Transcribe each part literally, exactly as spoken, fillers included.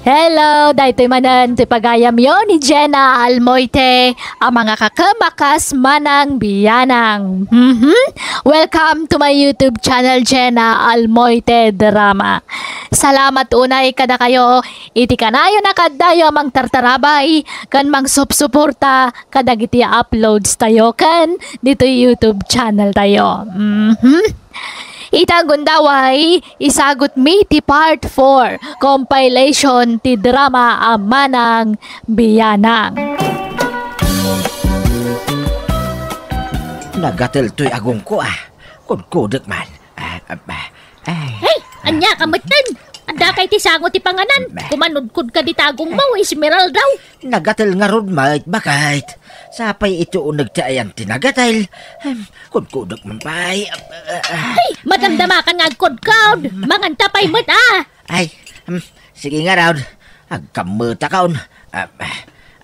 Hello! Daytoy manen ti pagayamyo ni Jenna Almoite a mangakakem a kas Manang Bianang. Mhm. Welcome to my YouTube channel, Jenna Almoite Drama. Salamat unay kadakayo iti kanayon a kaaddayo a mangtartarabay ken mangsupsuporta kadagiti uploads tayo ken ditoy YouTube channel tayo. Mhm. Ita gundaway, isagutmi ti part four, compilation ti drama a Manang Bianang. Nagatel toy agongko, ah. Kudkudek man. Ah, ah, ah, ay. Hey, ania ka metten? Adda kay ti sango ti panganan? Bah. Kumanudkod ka di tagongmo, Esmeralda. Nagatel ngarud met, baket. Sapay iti uneg ti ayan ti nagatel. Em, kudkudek man pay. Ah, ah, ah. Hey, madamdamakan nga agkudkod. Manganta pay met, ah. Ay, em, sige ngarud. Agkammetakon. Ah, ah,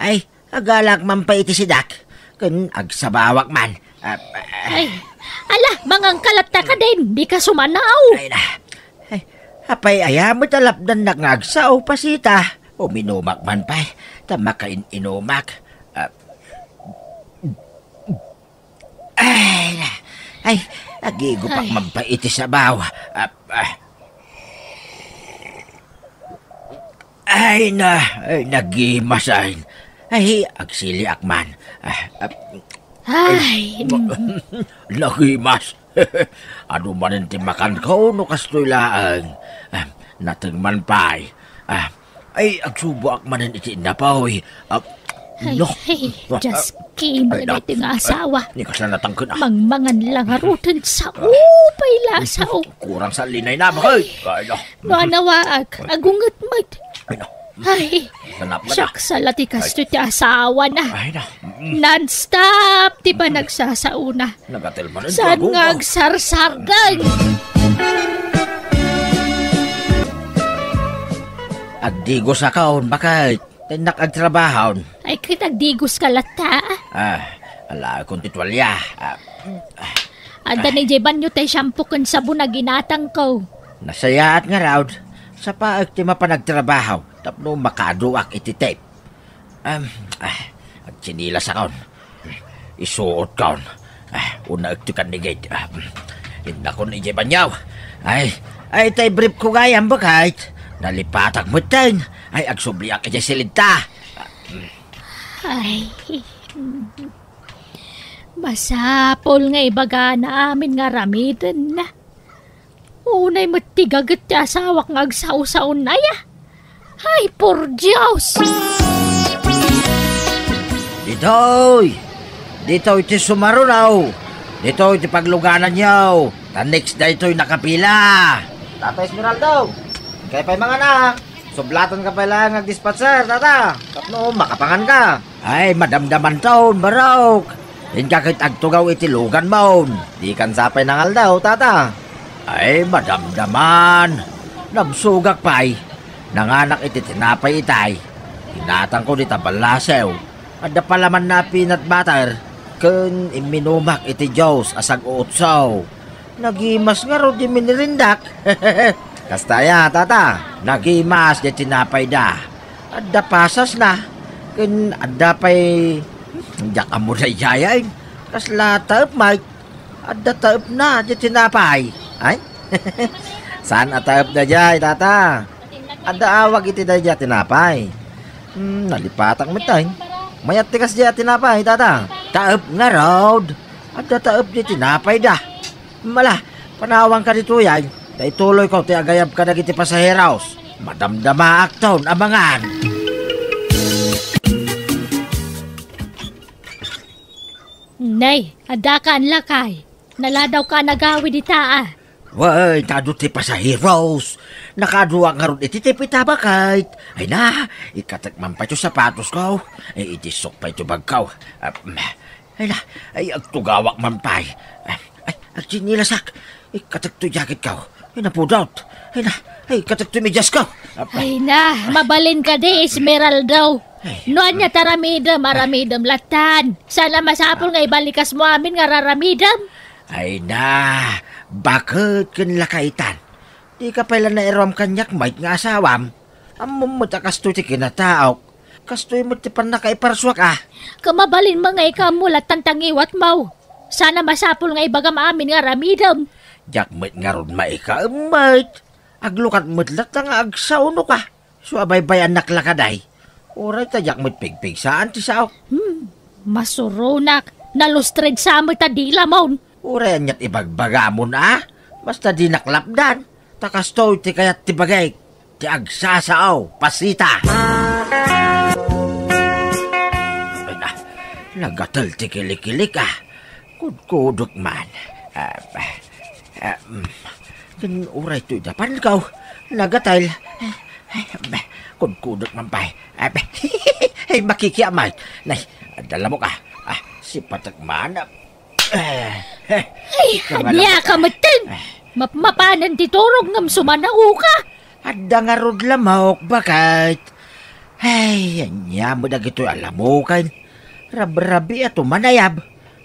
ay, agalak man pay iti sidak. Ken agsabawak man. Ah, ah. Ay, ala, mangangkalatta kadin, di ka sumanaw. Ay na. Ay, apay aya met a lapdannak nga agsao, Pasita? Uminumak man pay, ta makain-inumak. Ah. Ay, na. Ay, agigupak Ay. man pay iti sabaw. Ah, ah. Ay na, ay, nagimasen. Ay, agsiliak man. Ah, ah, Ay, mm. Nagimas. Adu manen ti makanko no kastoy laeng. Ah, nateng man pay. Ah, ay, agsuboak manen iti innapoy. Ah, Ay, no. Ay, just kidding Ay, na. Iti nga asawa. Ni kasla natangken, ah. Mangmangan lang aruten sao pay la sao. Kurang sa linay na, bakay. Ay, no. No anawaak, agunget met. Ay, no. Ay, Sanap na. Siak sa lati kasto ti asawa na. Ay, na. Mm. Non-stop ti panagsasaona. Nagatel man ang Saan dragon nga ko? Agsarsargan? Agdigos akon, baket? Tennak agtrabahon. Ay, ket agdigos ka latta. Ah, ala, kun ti tualya. Ah, Adda ni jay banyo tay shampoo ken sabon a ginatangko. Nasayaat ngarud. Sapaek ti mapan agtrabaho tapno makaaduak iti tip. Am, ah, agtsinilasakon. Isuotkon. Ah, unaek ti kannigit. Ah, innakon idiay banyaw. Ay, ay, tay brief ko gayam, baket. Nalipatak metten. Ay, agsubliak idiay silidta. Ay, masapul nga ibagana amin nga aramiden. Unay met ti gaget ti asawak nga agsausaon aya. Ay, por Dios! Ditoy! Ditoy ti sumarunaw! Ditoy ti paglugananyo! Ta next daytoy nakapila! Tata Esmeraldo! Kaya pa'y mangana! Sublatan ka pay laeng nga agdispatser, tata! Tapno makapangan ka! Ay, madamdamanton, barok. Inka ket agtugaw iti luganmon. Dikan sapay nangaldaw, tata. Ay, madamdaman. Nabsogak pay. Nanganak iti tinapay itay. Inatangko dita ballasew. Adda palamanna a peanut butter. Ken imminumak iti juice a sag-uutsaw. Nagimas ngarud ti minirindak. Kasta aya, tata. Nagimas ti tinapayda. Adda pasasna. Ken adda pay, diak ammo daydiay. Kasla taep, Mike. Adda taepna ti tinapay. Ay? Saan a taep daydiay, tata? Adda awag iti daydiay a tinapay. Hmm, nalipatak met ay. Mayat ti kasdiay a tinapay, tata. Taep ngarud. Adda taep ti tinapayda. Mala, panawanka ditoy ay, ta ituloyko ti agayab kadagiti pasaheros. Madamdamaakton a mangan. Nay, adda ka lakay. Naladawka a nagawid ita, a. Wen, ta adu ti pasaheros. Nakaaduak ngarud iti tip ita, baket. Ay na, ikatek man pay ti sapatosko. Ay, idissok pay ti bagko. Ah, Ay na, ay, agtugawak man pay. Ay, ay, agtsinilasak. Ikatek toy jacketko. Ay, napudot. Ay na, ay, ikatek toy mediasko. Ay na, mabalin kadi, Esmeralda. Ay. No ania ti aramidem, aramidem lattan. Saan a masapul nga ibalikasmo amin nga ar-aramidem. Ay na, baket ken lakaytan. Dika pay la nairuam kaniak, Mike, nga asawam. Ammom met a kastoy ti kinataok. Kastoy met ti pannakaiparsuak a. Kamabalin nga ikaammo latta ta ngiwatmo. Sana masapul nga ibagam amin nga aramidem. Diak met ngarud maikaem met. Aglukat met latta nga agsaonok a. So, abaybay-annak la kadi. Uray ta diak met pigpigsaan ti saok. Hmm, masuronak. Nalustred sa met a dilamon. Uray aniat ibagbagamon a. Basta dinak lapdan. Ta kastoy ti kayat ti bagik. Ti agsasao, Pasita. Ay na, nagatel ti kilikilik a. Kudkudek man. Ah, ah, mm. Ken uray toy dapanko. Nagatel. Ay, kudkudek man pay. Ah, ay, makikiamay. Nay, adda lamok a. Ah, sipatek man. Eh, eh, Ay, ania ka metten? Mapmapanen ti turog ngem sumanaoka. Adda ngarud lamok, baket. Ay, ania met dagitoy a lamoken? Rabrabiat o manayab.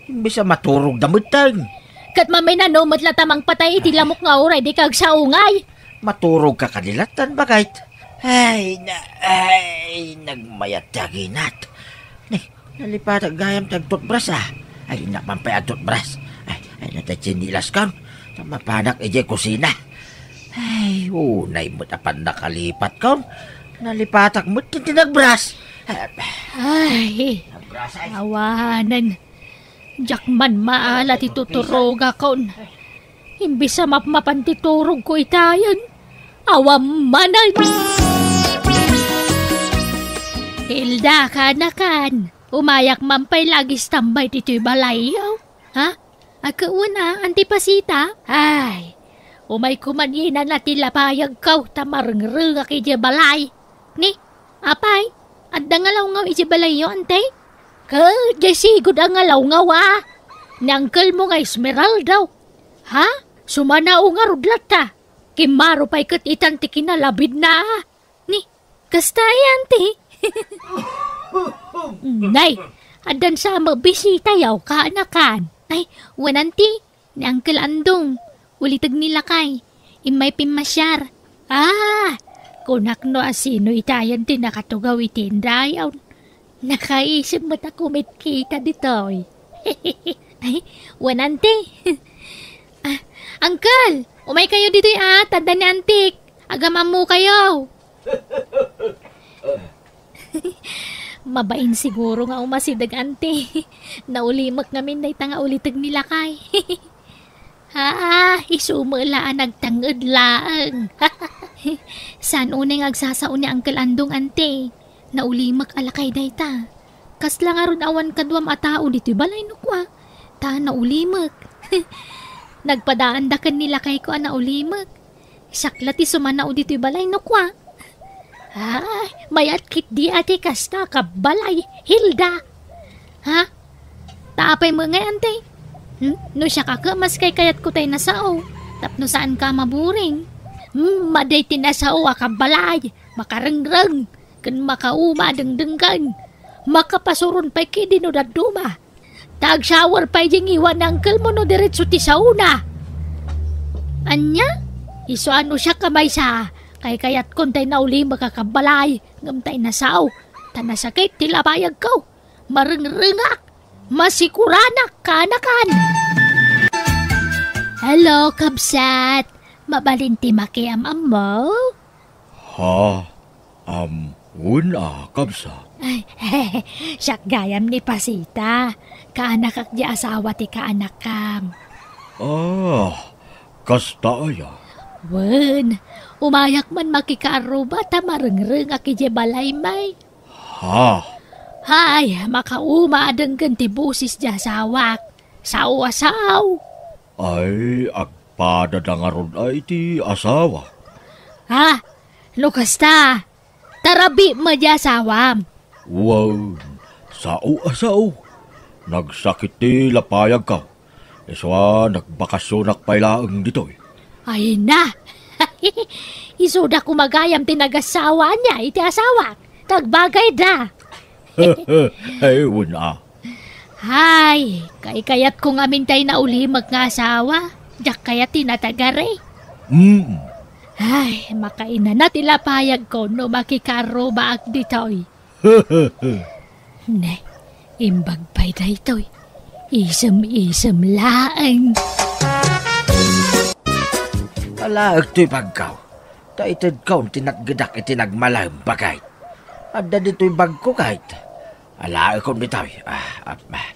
Imbes a maturogda metten. Ket maminano met latta mangpatay iti lamok nga uray dika agsaungay. Maturogka kadi lattan, baket. Ay, na, ay, nagmayat ti aginat. Nay, nalipatak gayam ti agtutbras a. Ay, innak man pay agtutbras. Ay, ay, natay tsinilaskon. Ta mapanak idiay kusina. Ay, unay met a pannakalipatkon. Nalipatak met ti nagbras. Ay, Nagbras ay. Awanen. Diak man maala ti tuturogakon. Imbes a mapmapan ti turogko itayen, awan manen. Hilda, kaanakan, umayak man pay la agistambay ditoy balayyo. Ha? Agkawan a, Anti Pasita? Ay, umayko man inana ti lapayagko ta marengrengak idiay balay. Ni, apay, adda nga lawngaw idiay balayyo, Anti? Ket diay sigud a nga lawngaw a. Ni angkelmo nga Esmeralda. Ha? Sumanao ngarud latta. Kimmaro pay ket itan ti kinalabidna. Ni, kasta, Anti? Nay, addan sa met bisitayo, kaanakan. Ay, wen, Anti, ni Uncle Andong, uliteg ni lakay, immay pimmasiar. Ah, kunak no asino itayen ti nakatugaw iti indayon. Nakaisip met a kumitkita ditoy. Ay, wen, Anti. Ah, Uncle, umaykayo ditoy a, ta adda ni Antik. Agam-ammokayo. Mabain siguro nga umasideg, Anti. Naulimek ngamin dayta nga uliteg ni lakay. Ah, isu met la a nagtanged laeng. Saan unay nga agsasao ni Uncle Andong, Anti. Naulimek a lakay dayta. Kasla ngarud awan kaduam a tao ditoy balay no kua. Ta naulimek. Nagpadaanda ken ni lakayko a naulimek. Siak la ti sumanao ditoy balay no kua. Ay, mayat ketdi a ti kasta, kabbalay, Hilda. Ha? Ta apay met ngay, Anti? Hmm? No siak a ket, mas kaykayatko tay nasao. Tapno saanka a maburing. Hmm, madi ti nasao a kabbalay. Makarengreng. Ken makauma a dengdenggen. Makapasuron pay ketdi no dadduma. Ta agsawer pay diay ngiwat ni angkelmo no diretso ti saona. Ania? Isu a no siak a maysa, kaykayatkon tay naulimek a kabbalay, ngem tay nasao, ta nasakit ti lapayagko. Marengrengak, masikuranak, kaanakan. Hello, kabsat. Mabalin ti makiam-ammo? Ha? Am, wen a, kabsat? Ay, siak gayam ni Pasita. Kaanakak diay asawa ti kaanakkam. Ah, kasta aya? Wen, umayak man makikaarruba ta marengrengak idiay balay, may. Ha? Ay, makauma a denggen ti bosis diay asawak. Sao a sao. Ay, agpadada ngarud a iti asawak. Ha? No kasta, ta rabii met diay asawam. Wen, sao a sao. Nagsakit ti lapayagko. Isu a nagbakasionak pay laeng ditoy. Ay na! Isuda koma gayam ti nagasawa ania iti asawak. Nagbagayda. Ay, wen a. Hay, kaykayatko ngamin tay naulimek nga asawa. Diak kayat ti natagari. Mm. Ay, makainana ti lapayagko no makikaarrubaak ditoy. Ne, imbag pay daytoy. Isem-isem laeng. Alaek toy bagko. Ta itedkon ti natgedak iti nagmalem, baket. Adda ditoy bagko, ket. Alaekon ditoy. Ah, ah, ah.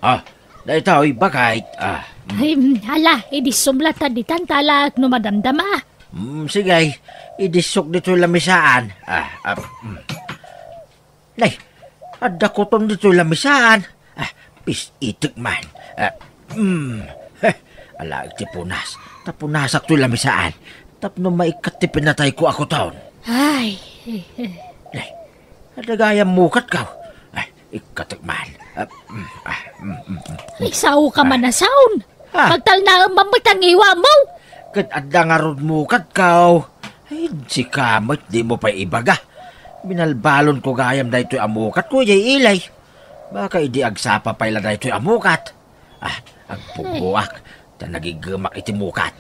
Ah, daytoy, baket. Ah, mm. Ay, mm, hala, idissum latta ditan ta alaek no madamdama. Mm, sige, idissok ditoy lamisaan. Ah, ah, mm. Nay, adda kuton ditoy lamisaan. Ah, pis-itek man. Ah, mm. Heh, alaek ti punas. Ta punasak toy lamisaan. Tapno maikkat ti pinatayko a kuton. Ay. Nay, adda gayam mukatko. Ay, ikkatek man. Ah, mm, ah, mm, mm, mm. Ay, sao ka man a saon. Ah. Pagtalnaem man met a ngiwam. Ket adda ngarud mukatko. Ay, sika met, dimo pay ibaga. Binalbalonko gayam daytoy a mukatko idiay ili. Baka idi agsapa pay la daytoy a mukat. Ah, agpugboak, ta nagiggemak iti mukat.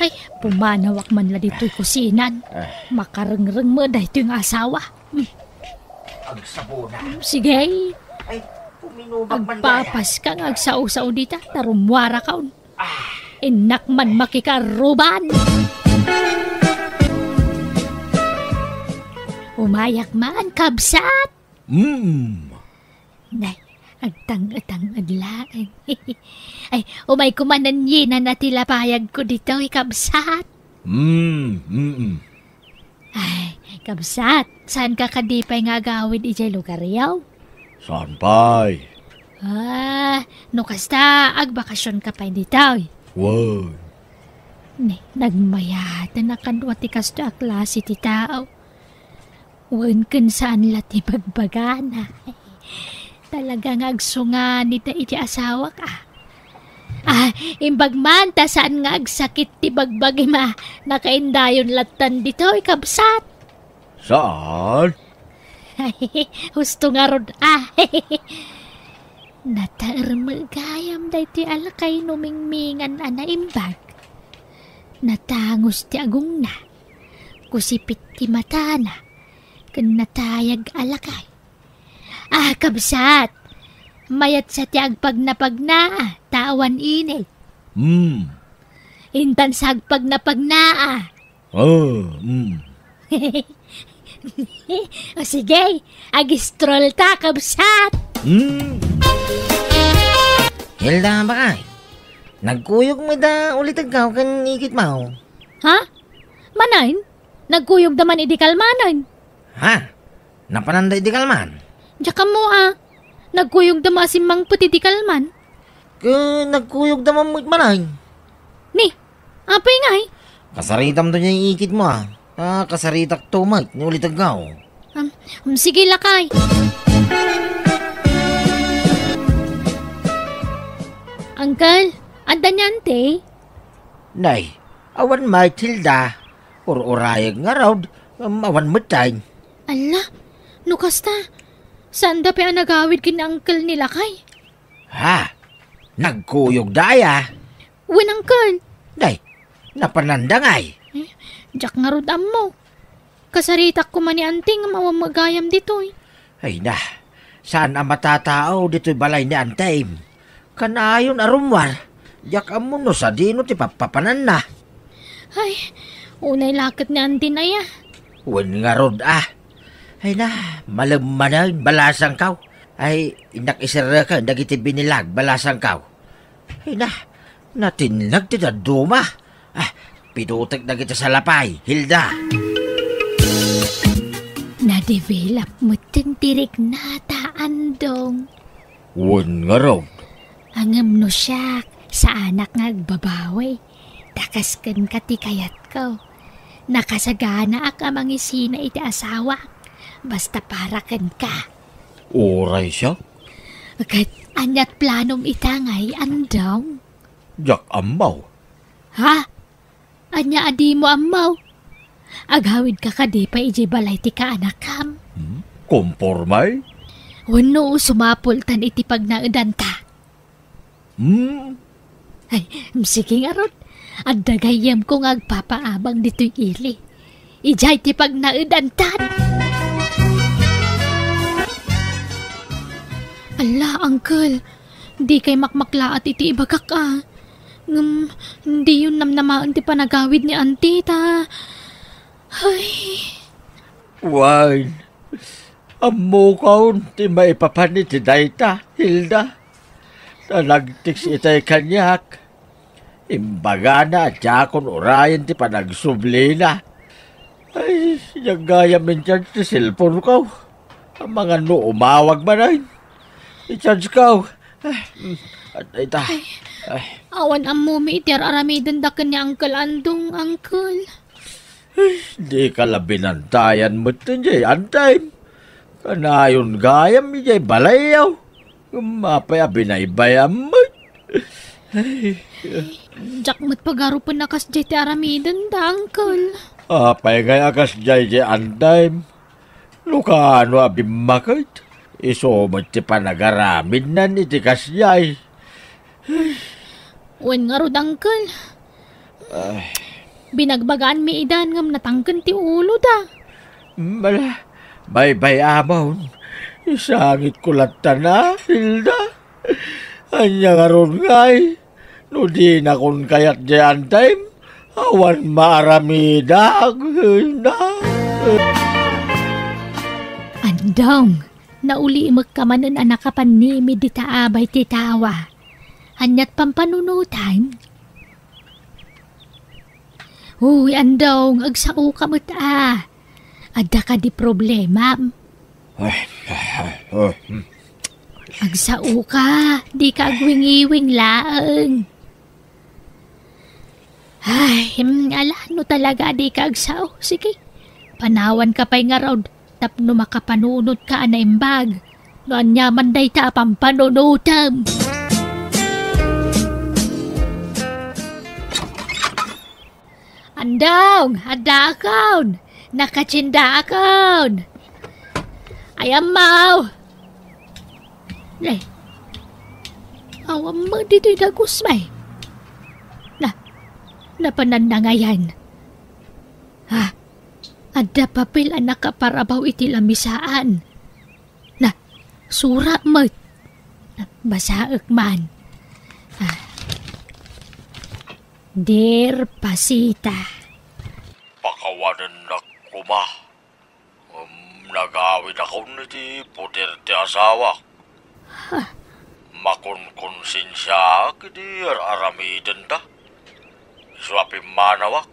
Ay, pumanawak man la ditoy kusinan. Ah. Makarengreng met daytoy nga asawa. Hmm. Agsabona. Sige. Ay, puminubak man daya. Agpapas ka nga agsao-sao dita, ta rummuarakon. Ah. Innak man makikaarruban. Umayak man, kabsat. Mm. Nay, agtang-etang-et laeng. Ay, umayko manen yenana ti lapayagko ditoy, kabsat. Mm, mm. Ay, kabsat, saan ka kadi pay nga agawid idiay lugaryo? Saan pay? Ah, no kasta, agbakasyon ka pay ditoy. Wen. Ne, nagmayaten a kadua ti kastoy a klase ti tao. Wen ken saan la ti bagbagana. Talaga nga agsunganida iti asawak, a. Ah, imbag man ta saan nga agsakit ti bagbagim a nakaindayon lattan ditoy, kabsat. Saan? Husto ngarud, a. Nataer met gayam daytoy a lakay no mingmingan a naimbag. Natangos ti agongna. Kusipit ti matana, ken natayag a lakay. Ah, kabsat, mayat sa ti agpagnapagna, ta awan init. Hmm. Intan sa agpagnapagna, a. Ah, hmm. O sige, ag-stroll ta, kabsat. Hmm. Hilda, bakay. Nagkuyog met da ulitegko ken ikitmo. Ha? Manen? Nagkuyogda man idi kalmanen. Ha? Napananda idi kalman? Diak ammo a. Nagkuyogda met a simmangpet idi kalman. Ket nagkuyogda man met manen. Ni, apay ngay? Kasaritamto diay ikitmo a. Ah, kasaritakto met ni ulitegko. Um, um, sige, lakay. Uncle, adda ni Auntie? Nay, awan met, Hilda. Ur-urayek ngarud, um, awan met tay. Ala, no kasta, saanda pay a nagawid ken ni Uncle ni lakay? Ha? Nagkuyogda aya? Wen, Uncle. Day, napananda ngay? Eh, diak ngarud ammo. Kasaritak koma ni Auntie ngem awan met gayam ditoy. Ay na, saan a matatao ditoy balay ni Auntie. Kanayon a rummuar, diak ammo no sadino ti pappapananna. Ay, unay la ket ni Auntie aya. Wen ngarud a. Ay na, malem manen, balasangko. Ay, innak iserreken dagiti binilag, balasangko. Ay na, natinnag ti dadduma. Ah, pidutek dagiti salapay, Hilda. Nadevelop metten ti riknata, Andong. Wen ngarud. Ngem no siak, saanak nga agbabawi. Ta kas kenka ti kayatko. Nakasaganaak a mangisina iti asawak. Basta para kenka. Uray siak? Ket aniat planom ita ngay, Andong? Diak ammo. Ha? Ania a dimo ammo? Agawidka kadi pay idiay balay ti kaanakam? Hmm? Komporme? Wenno sumapultan iti pagnaedanta? Hmm? Ay, sige ngarud. Adda gayyemko nga agpapaabang ditoy ili. Idiay ti pagnaedantan. Alla, Uncle, dikay makmaklaat iti ibagak a. Ngem, diyon namnamaen ti panagawid ni Auntie ta. Ay. Wen, ammokon ti maipapan iti dayta, Hilda. Ta nagtext itay kaniak. Imbagana a diakon urayen ti panagsublina. Ay, diak gayam in-charge ti cellphone-ko. Amangan no umawag manen. I-charge-ko. Ay, mm, at ita. Ay, Ay. Awan ammomi iti ar-aramidenda ken ni Uncle Andong, Uncle. Dika la binantayan met idiay Antime. Kanayon gayam idiay balayyo. Ngem apay a binaybayam met? Diak met pagarupen a kasdiay ti aramidenda, Uncle. Apay ngay a kasdiay idiay Antime? No kaano a bimmaket, isu met ti panagaramidnan iti kasdiay. Wen ngarud, Uncle. Ay. Binagbagaanmi idan ngem natangken ti uloda. Mala, baybay-amon. Isangitko latta na, Hilda. Ania ngarud ngay? No dinakon kayat diay Antime, awan maaramidak, Hilda. Andong, naulimekka manen a nakapanimid dita abay ti tawa. Aniat pampanunotam? Uy, Andong, agsaoka met a. Adda kadi problemam? Ay, ay, ay, oh, hmm. Agsaoka, dika agwingiwing laeng. Ay, hmm, ala, no talaga a dika agsao, sige. Panawanka pay ngarud tapno makapanunotka a naimbag. No aniaman dayta a pampanunotam. Andong, addaakon! Nakatsiendaakon! Ay, ammaw! Ay, awan met ditoy dagus, bay. Na, napanan na ngayan. Ha? Adda papel a nakaparabaw iti lamisaan. Na, sura met. Basaek man. Ah. Dear Pasita. Pakawanennak koma. Ngem nagawidakon iti puter ti asawak. Ha? Makonkonsensiaak iti ar-aramidenta. Isu a pimmanawak.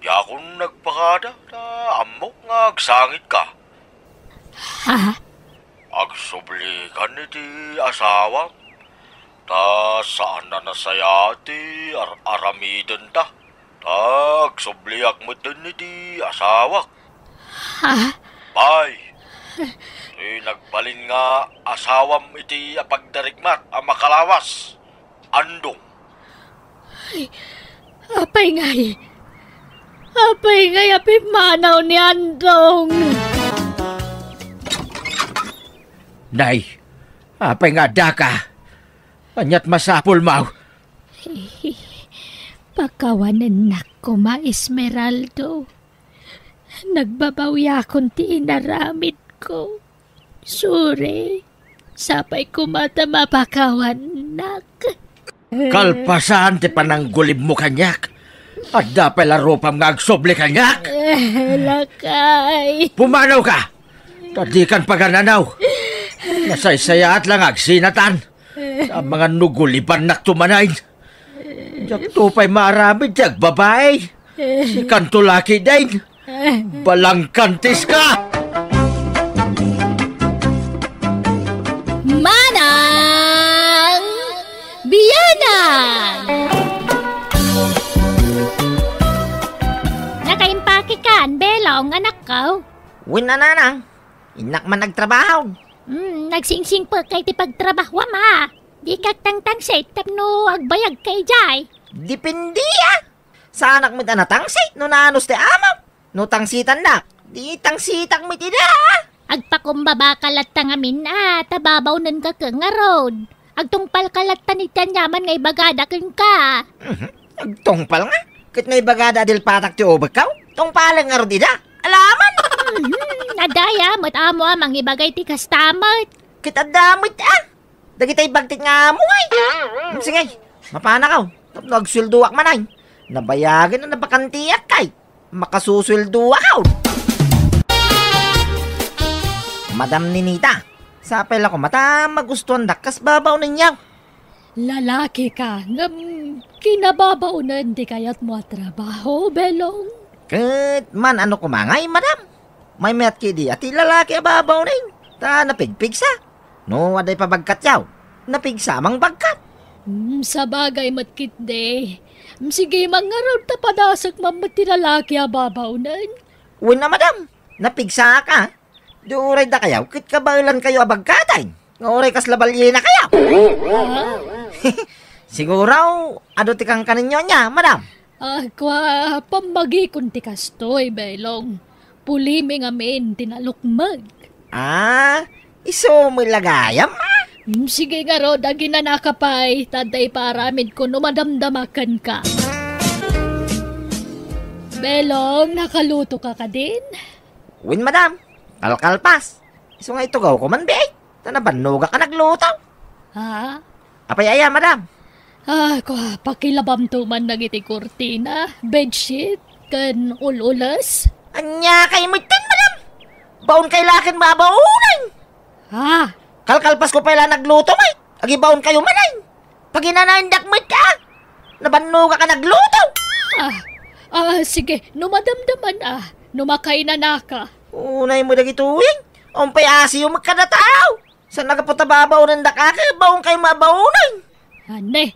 Diakon nagpakada, ta ammok nga agsangitka. Ha? Agsublikan iti asawam, ta saan a nasayaat ti ar-aramidenta. Ta agsubliak met iti asawak. Ha? Bay, ti nagbalin nga asawam iti apagdarigmat a makalawas. Andong. Ay, apay ngay? Apay ngay a pimmanaw ni Andong? Nay, apay nga addaka? Aniat masapulmo? Pakawanennak koma, Esmeraldo. Nagbabawiakon ti inaramidko. Sorry. Sapay koma ta mapakawannak. Kalpasan ti pananggulibmo kaniak, adda pay la rupam nga agsubli kaniak? Eh, lakay. Pumanawka! Ta dikan pagananaw. Nasaysayaat la nga agsinatan. Amangan no gulibannakto manen. Diakto pay maaramid ti agbabai. Sikanto lakay din. Balangkantiska! Manang Bianang! Nakaimpake kan, Belong, anakko? Wen a, nanang. Innak man agtrabaho. Hmm, nagsingsingpet kay ti pagtrabahoam, a. Dika agtangtangsit tapno agbayagka idiay. Depende, a. Saanak met a natangsit no naanus ti amok. No tangsitannak, di tangsitak met ida. Agpakumbabaka latta ngamin, a, ta babawnenka ken ngarud. Agtungpalka latta iti aniaman nga ibagada kenka. Mhm. Agtungpal nga. Ket naibagada a dilpatak ti ubekko? Tungpalen ngarud ida. Alaman. Mhm, adda aya met ammo a mangibagay ti kasta met. Ket adda met, a. Dagitay bagtit nga ammo, ay. Hmm, sige, mapanakaw. Tapno agsueldoak man, ay. Nabayagen a nabakantiak, ay. Makasusueldoak, aw. Madam Ninita, sapay la koma ta magustuandak kas babaonenyo. Lalaki ka, ngem kinababaonen ti kayatmo a trabaho, Belong? Ket man-ano koma ngay, madam? Maymayat kadi a ti lalaki a babaonen, ta napigpigsa. No adda ipabagkatyo, napigsa a mangbagkat. Hmm, sabagay met ketdi. Hmm, sige man ngarud ta padasek man met ti lalaki a babaonen. Wen a, madam, napigsaak. Di uray dakayo ket kabaelankayo a bagkaten, nga uray kasla balienakayo. Ah? Siguro, adu ti kankanenyo ania, madam? Ah, kua, pammagikon ti kastoy, Belong. Pulimi ngamin ti nalukmeg. Ah, isu met la gayam, a? Hmm, sige ngarud, aginanaka pay, ta adda ipaaramidko no madamdama kenka. Belong, nakaluto ka kadin? Wen, madam. Kalkalpas. Isu nga itugawko man, bi, ay. Ta nabannogak a nagluto. Ha? Apay aya, madam? Ah, kua, pakilabamto man dagiti kurtina, bedsheet, ken ul-ules. Ania kay metten, madam? Baonkayo la ken mabaonen. Ha? Kalkalpasko pay la nagluto, ay. Agibaonkayo man, ay. Paginanaendak met, a. Nabannogak a nagluto. Ah, ah, sige, no madamdaman, a, no makainanaka. Unay mo dagitoy, umpay asiyo met kadatayo. Saan a gapu ta babaonendak a, ket baonkayo mabaonen. Ania,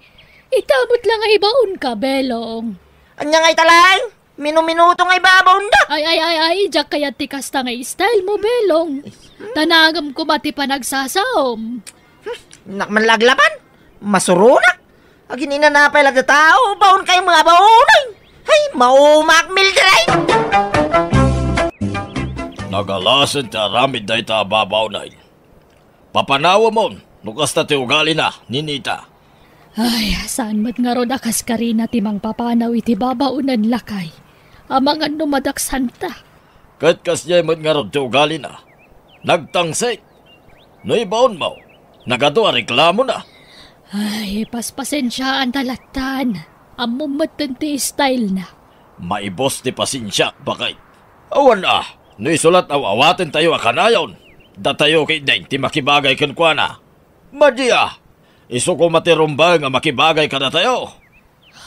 ita met la nga ibaonka, Belong. Ania nga ita laeng? Minuminuto nga ibabaonda. Ay, ay, ay, ay, diak kayat ti kasta nga style mo, Belong. Ta nangem koma ti panagsasaom. Innak man la aglaban. Masuronak. Aginanaka pay la datayo, baonkayo mabaonen. Hay, maumak, Mildred. Nagalasen ti aramid dayta a babaonen. Papanawemon no kasta ti ugalina, Ninita. Ay, saan met ngarud a kaskarina ti mangpapanaw iti babaonen, lakay. Amangan no madaksanta. Ket kasdiay met ngarud ti ugalina. Nagtangsit. No ibaonmo, nagadu a reklamona. Ay, paspasensiaanta lattan. Ammom metten ti stylena. Maibus ti pasensiak, baket. Awan a, no isu la ti aw-awatentayo a kanayon, datayo ketdin ti makibagay kenkuana. Madi a, isu koma ti rumbeng a makibagay kadatayo.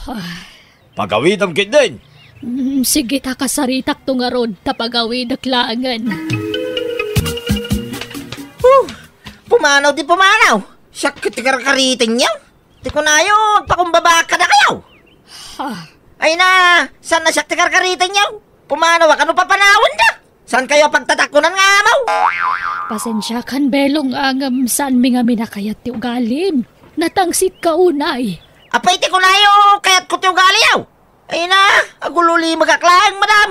Ah. Pagawidem ketdin. Mm, sige ta kasaritakto ngarud ta pagawidek laengen. Huh! Pumanaw ti pumanaw. Siak ket ti karkaritenyo. Ti kunayo, agpakumbaba kadakayo. Ha? Ay na, saan a siak ti karkaritenyo? Pumanaw a kano papanawenda. Saankayo a pagtatakkonan nga amaw? Pasensiakan, Belong, a ngem saanmi ngamin a kayat ti ugalim. Natansitka unay. Apay ti kunayo, kayatko ti ugaliyo? Ay na, agulilimegak laeng, madam.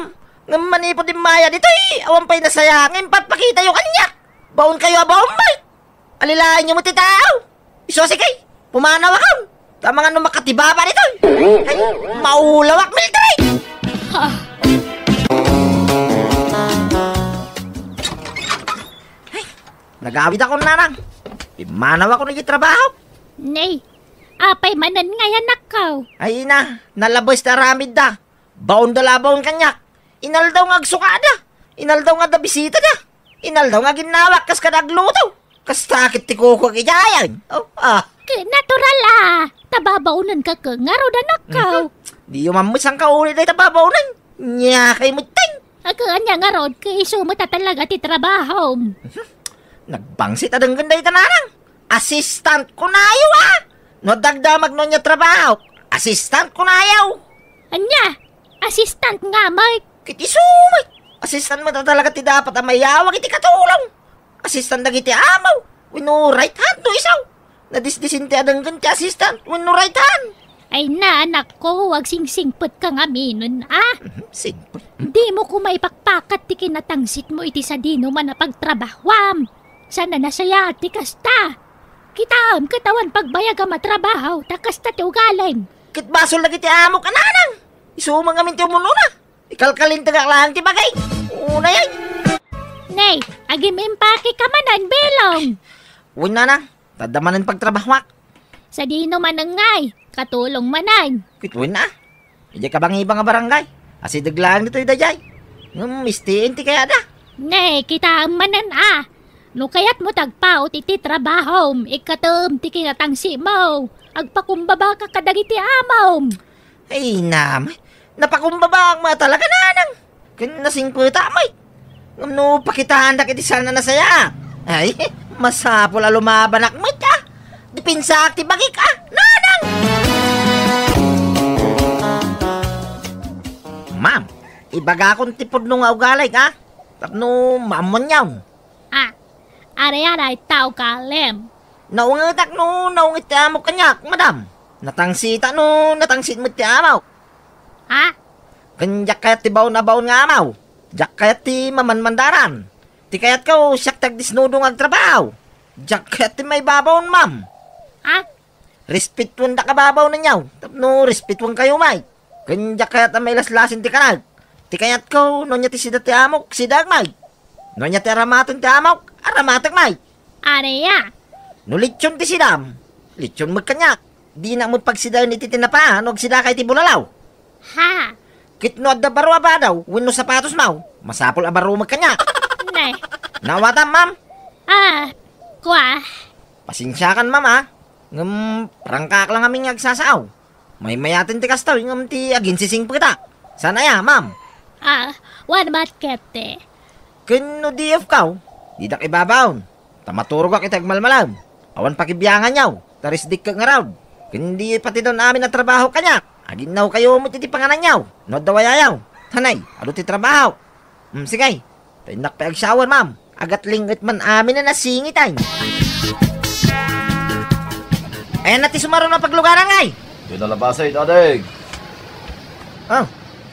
Ngem manipud immay ditoy, awan pay nasaya nga impatpakitayo kaniak. Baonkayo a baon, bay. Alilaenyo met ti tao. Isu a sige, pumanawakon. Ta amangan no makatibaba ditoy. Ay, maulawak, Mildred. Ha? Ay, nagawidakon, nanang. Pimmanawakon iti trabaho. Nay, apay manen ngay, anakko? Ay, ina, nalabes ti aramidda. Baonda la baon kaniak. Inaldaw nga agsukada. Inaldaw nga adda bisitada. Inaldaw nga aginnawak kas kada agluto. Kasta ket ti kukuak idiayen. Oh, ah. Ket natural a. Ta babaonenka ket ngarud, anakko. Mhm. Diyo man met sangkauli dayta babaonen. Nia kay metten. Ket ania ngarud, ket isu met a talaga ti trabahom. Mhm. Nagbangsit a denggen dayta, nanang. Assistant kunayo, a. No dagdamag no ania trabaho, assistant kunayo. Ania? Assistant nga met? Ket isu met. Assistant met a talaga ti dapat a mayawag iti katulong. Assistant dagiti amaw wenno right hand no isu. Nadisdisente a denggen ti assistant wenno right hand. Ay na, anakko, agsingsingpetka ngaminen, a. Mhm, singpet. Dimo koma ipakpakat ti kinatangsitmo iti sadinoman a pagtrabahuam. Saan a nasayaat ti kasta. Kitaem ket awan pagbayagam a trabaho, ta kasta ti ugalim. Ket basol dagiti amok a nanang. Isu met ngamin ti umunona. Ikalkalinteg laeng ti bagik. Unay ay. Nay, agim-impake ka manen, Belong. Wen, nanang, ta adda manen pagtrabahoak. Sadino manen ngay, katulong manen. Ket wen a. Idiay kabangibang a barangay. Asideg laeng ditoy daydiay. Ngem mistiin ti kayatda. Nay, kitaem manen a. No kayatmo ti agpaut iti trabahom, ikkatem ti kinatangsiatmo. Agpakumbabaka kadagiti amom. Ay, nam. Napakumbabaak met talaga, nanang. Ken nasingpetak met. Ngem no pakitaandak iti saan a nasayaat, ay, masapul a lumabanak met, a. Depensaak ti bagik, a, nanang! Ma'am, ibagakon ti pudno nga ugalim, a. Tapno maammoanyon. A, ania dayta ugalim? Naungetak no naunget ti amok kaniak, madam. Natangsita no natangsit met ti amok. Ha? Ken diak kayat ti baon a baon nga amaw. Diak kayat ti mamanmandaran. Ti kayatko, siak ti agdesnudo nga agtrabaho. Diak kayat ti maibabaon, ma'am. Ha? Respetuendak a babaonenyo, tapno respetuenkayo met. Ken diak kayat a mailaslasin ti kanak. Ti kayatko, no ania ti sida ti amok, sidaek met. No ania ti aramaten ti amok, aramatek met. Ania? No litson ti sidam, litson met kaniak. Dinak met pagsidaen iti tinapa no agsidaka iti bulalaw. Ha? Ket no adda baro a badaw wenno sapatosmo, masapul a baro met kaniak. Ne. Naawatam, ma'am? Ah, kua. Pasensiakan, ma'am, a. Ngem prangkaak la ngamin nga agsasao. Maymayaten ti kastoy ngem ti aginsisingpetak. Saan aya, ma'am? Ah, wen met ketdi. Ken no D F kaw, didak ibabaon. Ta maturogak iti agmalmalem. Awan pakibianganyo, ta resdikek ngarud. Ken di patidon amin a trabaho kaniak. Aginnawkayo met iti pangananyo no adda wayayo. Hanay, adu ti trabaho. Mm, sige. Ta innak pay agshower, ma'am. Agatlinget man amin a nasingit ay. Ayan na ti sumaruno a paglugaran, ngay. Di nalabasay, Dadeng. Ah,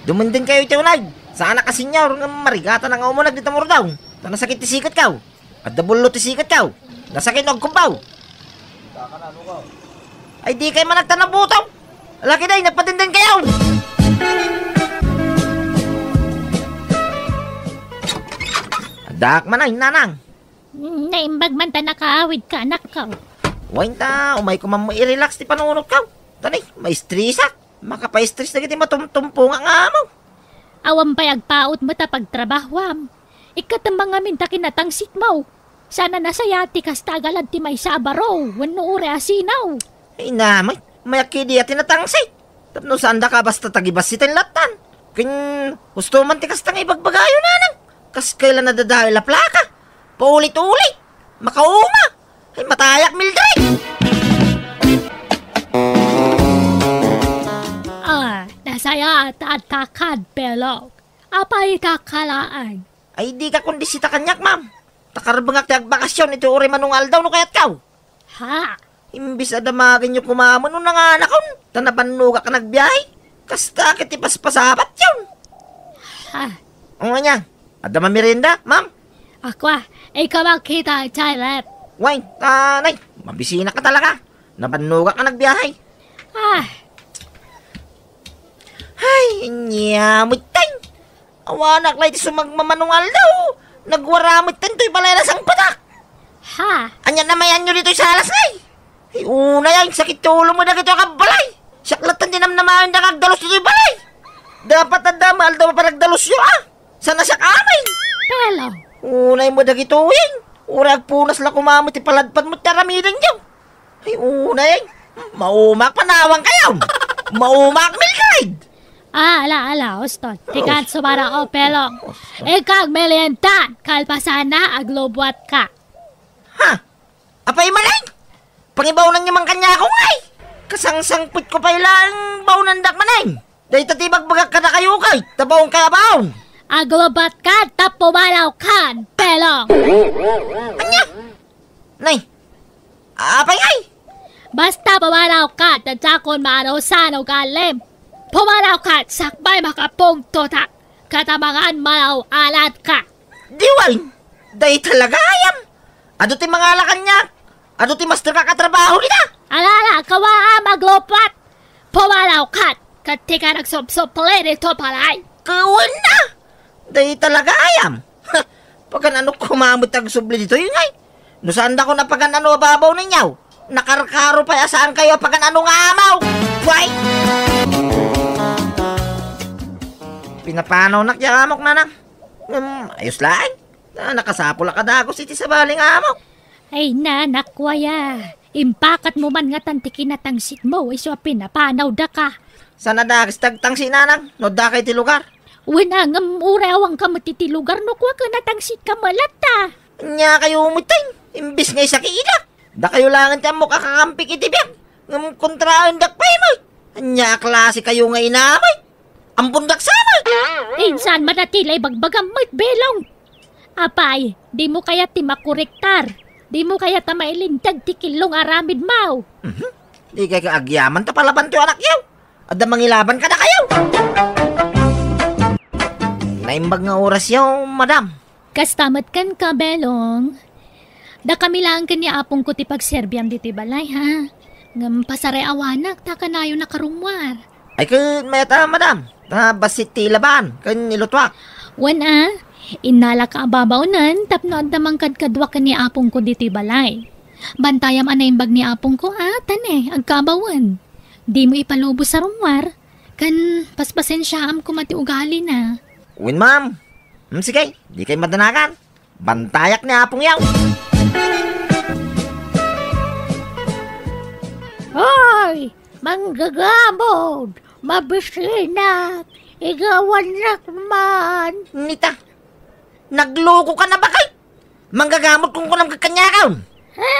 dumundengkayo iti uneg. Saanak a senior nga marigatan nga umuneg dita Murdaw. Ta nasakit ti siketko. Adda bullo ti siketko. Nasakit no agkumpaw. Ay, dikay man agtanabuto. Laki day, nagpatindengkayo. Addaak man ay, nanang. Naimbag man ta nakaawidka, anakko. Wen ta, umayko man mai-relax ti panunotko. Ta ni, maistresak. Makapaistres dagiti matumtumpongak nga amok. Awan pay agpaut met a pagtrabahoam. Ikkatem ngamin ta kinatangsitmo. Saan a nasayaat ti kasta a galad ti maysa a baro wenno uray a sinaw. Ay, namay, mayakkidi a ti natangsit. Tapno saandaka basta tagibassit ti lattan. Ken husto man ti kasta nga ibagbagayo, nanang. Kas kayla nadadael a plaka. Paulit-ulit. Makauma. Ay, matayak, Mildred! Ah, nasayaat a addakan, Belong. Apay ka kalaeng? Ay, dika kundi sita kaniak, ma'am. Ta karbengak ti agbakasyon iti uray mano nga aldaw no kayatko. Ha? Imbes a damagenyo koma met no nanganakon, ta nabannogak a nagbiahe. Kasta ket ti paspasapatyon. Ha? O, ania? Adda mamerienda, ma'am? Akua, ikaw makita, Charlet. Wen, ta, nay, mabisinak a talaga. Nabannogak a nagbiahe. Ah. Ay, ania met tay. Awanak la iti sumagmamano nga aldaw. Nagwara met tay toy balay a nasangpetak. Ha? Ania namayanyo ditoy salas, nay? Ay, unay ay, sakit ti ulo mo dagitoy a kabbalay. Siak latta ti namnamaen da nga agdalus ditoy balay. Dapat adda met aldaw a panagdalusyo, a. Saan a siak amin? Pelo. Unay mo dagitoy. Uray agpunas la koma met ti paladpad mo ti aramidenyo. Ay, unay. Maumak, panawangkayo. Maumak, Mildred. Ah, ala, ala, uston. Ti kan sumara, o, Pelo. Ikag merienda, kalpasanna, aglubuatka. Ha? Apay, manay? Pangibaonanyo man kaniak, ngay. Kasangsangpetko pay laeng baonandak, manay. Dayta ti ibagbagak kadakayo, kay, ta baonkayo a baon. Aglubuatka, ta pumanawkan, Pelo. Ania? Nay, apay ngay? Basta pumanawka, ta diakon maanusan ugalim. Pumanawka, sakbay makapungtotak. Katamangan malaw-alatka. Di wen, dayta la gayam. Adu ti mangala kaniak. Adu ti masterka a trabaho dita. Ala, ala, kawaam, aglubuat. Pumalaw kat, kat ti ka nagsubsubli ditoy balay. Kawan na! Day talaga ayam. Pagan-ano koma met ti agsubli ditoy, ngay? No saandakon a pagan-ano a babaw ninyo, nakarkaro pay a saankayo a pagan-ano nga amaw. Way! Pinapanawnak ti amok, nanang. Ngem, ayos laeng. Ta nakasapul a kadagus iti sabali nga amok. Ay, nanak, kuaya. Impakatmo man ngatan ti kinatangsitmo, isu a pinapanawdaka. Saan a dakes ti agtangsit, nanang, no addaka iti lugar? Wen a, ngem uray awanka met iti lugar no kua ket natansitka met latta. Ania kayo met, tay? Imbes nga isakida, dakayo laengen ti ammok a kakampik iti biag. Ngem kontraendak pay met. Ania a klase kayo nga inamay? Ampon daksamak! Insan man a ti la ibagbagam met, Belong. Apay, dimo kayat ti makorektar? Dimo kayat a mailinteg ti killong aramidmo? Mhm. Di kay kaagyaman ta palaban ti anakyo. Adda mangilaban kadakayo. Naimbag nga orasyo, madam. Kasta met kenka, Belong. Dakami laeng ken ni apongko ti pagserbiam ditoy balay, ha? Ngem pasarayawanak ta kanayon a karummuar. Ay, ket mayat a, madam. Ta bassit ti ilaban ken ilutuak. Wen a, innalaka a babaonen tapno adda mangkadkadua ken ni apongko ditoy balay. Bantayam a naimbag ni apongko, a, ta ne, agkabawen. Dimo ipalubos a rummuar, ken paspasensiaam koma ti ugalina. Wen, ma'am. Hmm, sige, di kay madanagan. Bantayak ni Apong yaw. Hoy! Manggagamod! Mabisinak! Igawannak man! Nita, nagluko ka na ba kay? Manggagamod kung kunam kakanyakaw. Ha?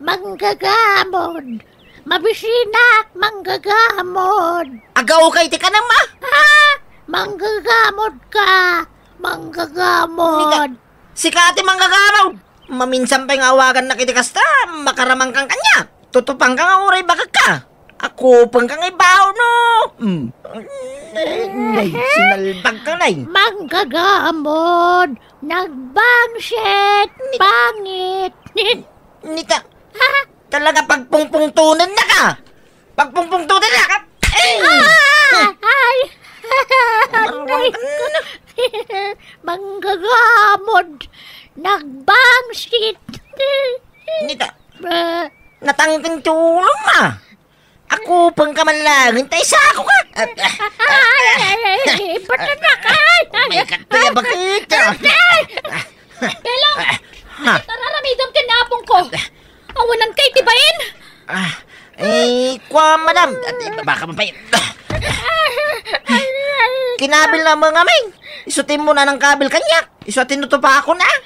Manggagamod! Mabisinak! Manggagamod! Agaw kay ti kanam, ah? Ha? Manggagamod ka! Manggagamod! Nita, sika ti manggagamod! Maminsan pay nga awagannak iti kasta, makaramang kang kaniak. Tutupang ka nga uray bakak ka. Akupeng ka nga ibaw, no? Mm. Nay, sinalbag ka, nay. Manggagamod, nagbangsit, pangit. Nita, talaga pagpungpungtunan na ka. Pagpungpungtunan na ka. Eh! Ah! Ay! Maruang ka na. Manggagamod, nagbangsit. Nita, ah, natangken ti ulom, ah. Akupeng ka man laeng, ta isako ka. Ay, ay, ay, ay, ay, ibatannak, ay, ay. May kataya bakit? Ay, ay. Belong! Ah, ha? Ket araramidem ken apongko. Awanan kay ti bain? Ah, eh, kua, madam. At, eh, baka mapay-, ay, ay. Kinabil na mga, may. Isu ti immo nanang kabil kaniak. Isu a tinutupakon, ah.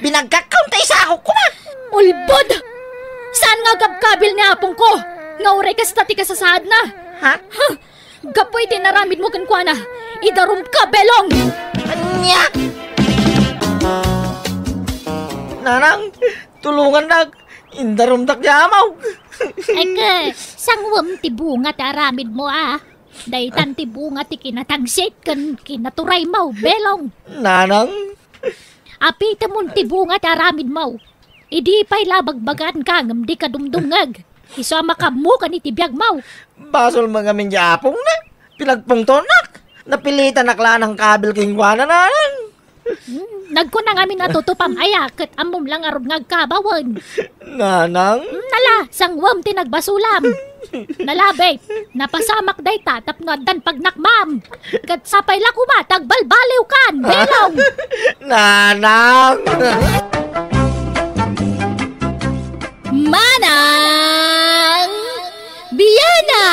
Binagkak ka, unta isakok ko na. Ulbod! Saan nga agabkabil ni apongko? Nga uray kasta ti kasasaadna? Ha? Huh! Gapu iti inaramidmo kenkuana, idarum ka, Belong! Ania? Nanang, tulungannak. Indarumdak ti amaw. Eke, sanguem ti bunga ti aramidmo, a. Daytan ti bunga ti kinatangsit ken kinaturaymo, Belong. Nanang? Apitemon ti bunga ti aramidmo. Idi pay la bagbaganka ngem dika dumdumngeg. Isu a makaammokan iti biagmo. Basol met ngamin ti apongna. Pinagpungtonak. Napilitanak la nangkabil kenkuana, nanang. Hmm, nagkuna ngamin a tutupam aya, ket ammom la ngarud nga agkabawen. Nanang? Hmm, nala, sanguem ti nagbasolam. Nalabi, napasamak dayta tapno addan pagnakmam. Ket sapay la koma ta agbalbaliwkan, Belong! Nanang! Manang Biana!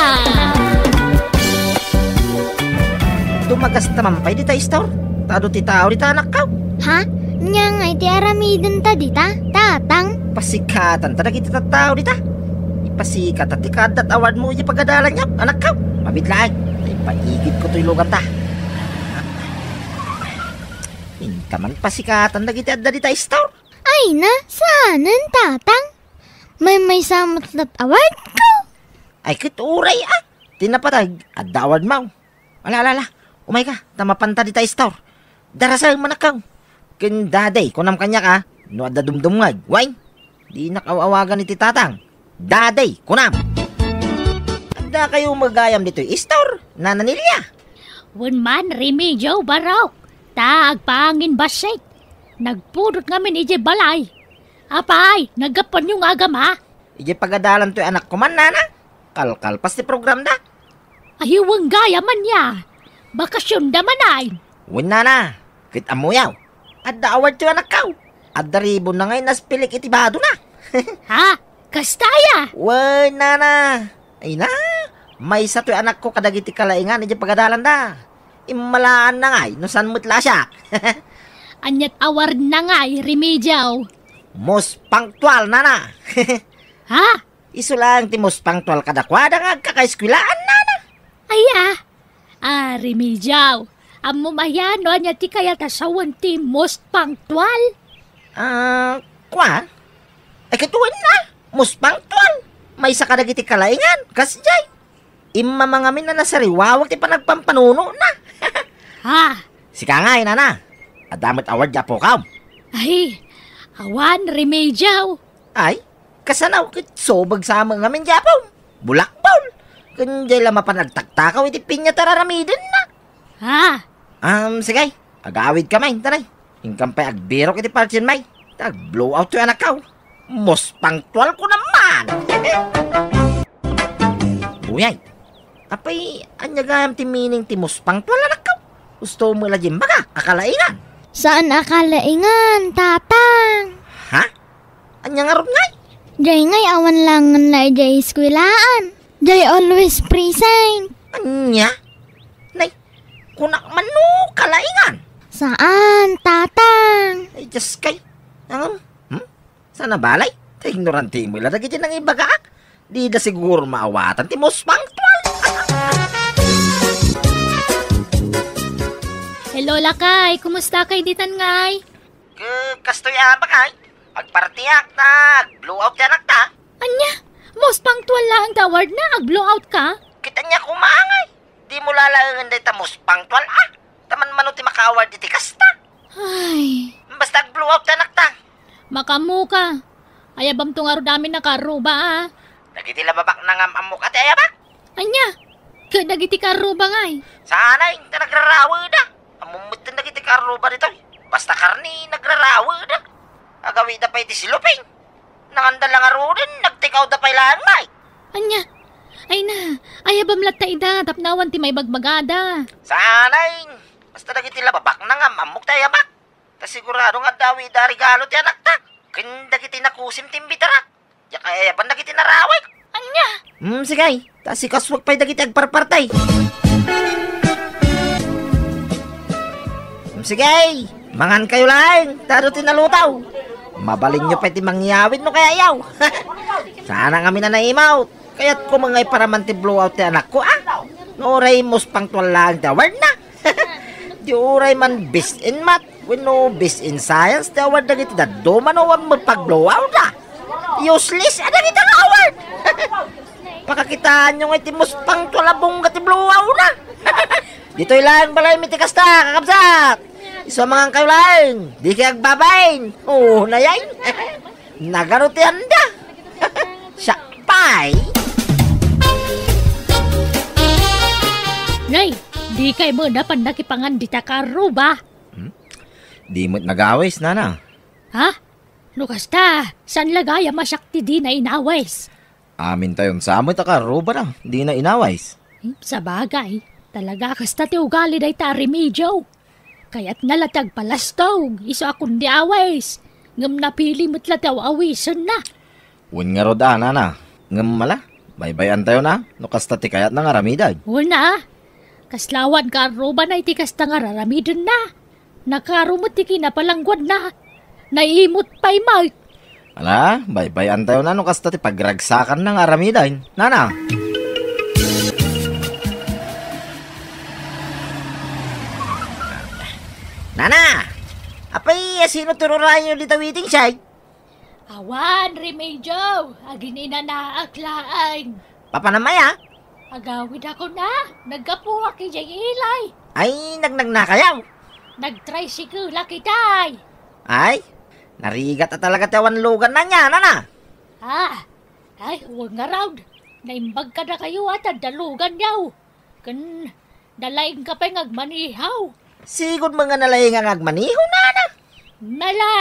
Dumagasta man pay dita istor. Ta adu ti tao dita, anakko. Ha? Ania ngay ti aramidenta dita, tatang? Pasikatan ta dagiti tattao dita. Ipasikat ta ti kaaddat award mo iti pagadalan niya, anakko. Mabit laeng. Ay, paigid ko toy lugar ta. Inta man pasikatan dagiti adda dita istor. Ay na, saanen, tatang? Maymaysa met la't award ko. Ay, ket uray, a. Ti napateg, adda award mo. Ala, ala, ala. Umay ka, ta mapanta dita istor. Darasem, anakko. Ken daddy, kunam kaniak, a. No adda dumdumngeg, wen. Dinak aw-awagan iti tatang. Daddy, kunam. Dakayo met gayam ditoy istor, Nana Nelia? Wen man, Remedios, barok, ta agpangin bassit. Nagpudot ngamin idiay balay. Apay, naggapuanyo nga agama? Idiay pagadalan toy anakko man, Nana. Kalkalpas ti programda. Ay, wen gayam ania. Bakasionda man ay. Wen, Nana. Ket ammoyo, adda award toy anakko. Adda ribonna nga inaspilik iti badona. Ha? Kasta aya? Wen, Nana. Ay na, maysa toy anakko kadagiti kalaingan idiay pagadalanda. Immalaanna ngay no saan met la siak. Ania't awardna ngay, Remedios? Most punctual, Nana. Ha? Isu laeng ti most punctual kadakuada nga agkakaeskuelaan, Nana. Aya? Ah, Remedios, ammom aya no ania ti kayat a sawen ti most punctual? Ah, kua? Ay, ket wen na, most punctual. Maysa kadagiti kalaingan, kasdiay. Immama ngamin a nasariwawak ti panagpampanunona. Ha? Sika ngay, Nana. Adda met award ti apokam? Ay, awan, Remedios. Ay, kasano ket subag sa met ngamin ti apom? Bulakbol. Ken diay la mapan agtaktakaw iti piña ti ar-aramidenna. Ha? Um, sige. Agawidka, may, tanay. Inkam pay agbirok iti partsien, may. Ta ag-blow out toy anakko. Most punctual ko naman. Uyay, apay, ania gayam ti meaning ti most punctual, anakko? Gusto mo la diay imbagak a kalaingan? Saan a kalaingan, Tatang. Ha? Ania ngarud ngay? Diay ngay awan langen la idiay eskuelaan. Diay always present. Ania? Nay, kunak man no kalaingan. Saan, Tatang? Ay, Diyos kay. Ang, hmm? Sana balay? Ta ignorante mo la dagiti nangibagaak. Dida siguro maawatan ti most punctual. Hello, lakay. Kumusta kay ditan ngay? K-, kastoy a, bakay. Agpartiak ta ag-blow out ti anakta. Ania? Most punctual laeng ti awardna, ag-blow out ka? Ket ania koma ngay? Dimo la laengen dayta most punctual a. Ta manmano ti maka-award iti kasta. Ay. Basta ag-blow out ti anakta. Makaammoka. Ayabamto ngarud amin a kaarruba a. Dagiti la babaknangam-ammok a ti ayabak. Ania? Ket dagiti kaarruba ngay? Saan ay, ta nagraraweda. Ammom metten dagiti kaarruba ditoy. Basta karne, nagraraweda. Agawida pay ti siluping. Nanganda la ngaruden, nagtikawda pay laeng ngay. Ania? Ay na, ayabam latta ida, tapno awan ti maibagbagada. Saan ay, basta dagiti la babaknangam-ammok ti ayabak. Ta sigurado nga adda awida a regalo ti anakta. Ken dagiti nakusim ti imbitarak. Diak ayaban dagiti narawek. Ania? Hmm, sige. Ta sikasuak pay dagiti agparparti. Hmm, sige. Mangankayo laeng. Ta adu ti naluto. Mabalinyo pay ti mangyawid no kayatyo. Saan a ngamin a naimawt. Kayatko met nga iparaman ti blowout ti anakko, a? No uray most punctual laeng ti awardna. Di uray man best in math wenno best in science ti award dagiti dadduma no awan met pag-blowout, a? Useless a dagiti nga award. Pakakitaenyo ngay ti most punctual a bongga ti blowout, a? Ditoy laeng balaymi ti kasta, kakabsat. Isu a mangankayo laeng. Dikay agbabain. Oo, nayay. Nagaro ti anda. Siak pay. Nay, dikay met napan nakipangan dita kaarruba? Hmm? Di met nagawis, nana. Ha? No kasta, saan la gayam a siak ti dina inawis? Amintayon sa met a kaarrubana, dina inawis. Hmm, sabagay, talaga kasta ti ugali dayta a Remedios. Kayatna la ti agpalastog, isu a kundi awis. Ngem napili met la ti aw-awisenna. Wen ngarud a, nana. Ngem ala, baybay-antayona, no kasta ti kayatna nga aramiden. Wen a, kasla awan kaarrubana iti kasta nga raramidenna. Nakaro met ti kinapalangguadna. Naimut pay met. Ala, baybay-antayona no kasta ti pagragsakanna nga aramiden, nana. Nana! Apay, asino ti rurayo dita waiting shed? Awan, Remedios. Agin-inanaak laeng. Papanam aya? Agawidakon a, naggapuak idiay ilay. Ay, nagnagnakayo? Nagtricycle-ak itay. Ay, narigat a talaga ti awan lugan na niya, nana. Ah, ay, wen ngarud. Naimbag kadakayo a ta daluganyo. Ken nalaingka pay nga agmaneho. Sigud met nga nalaing nga agmaneho, nana. Nala,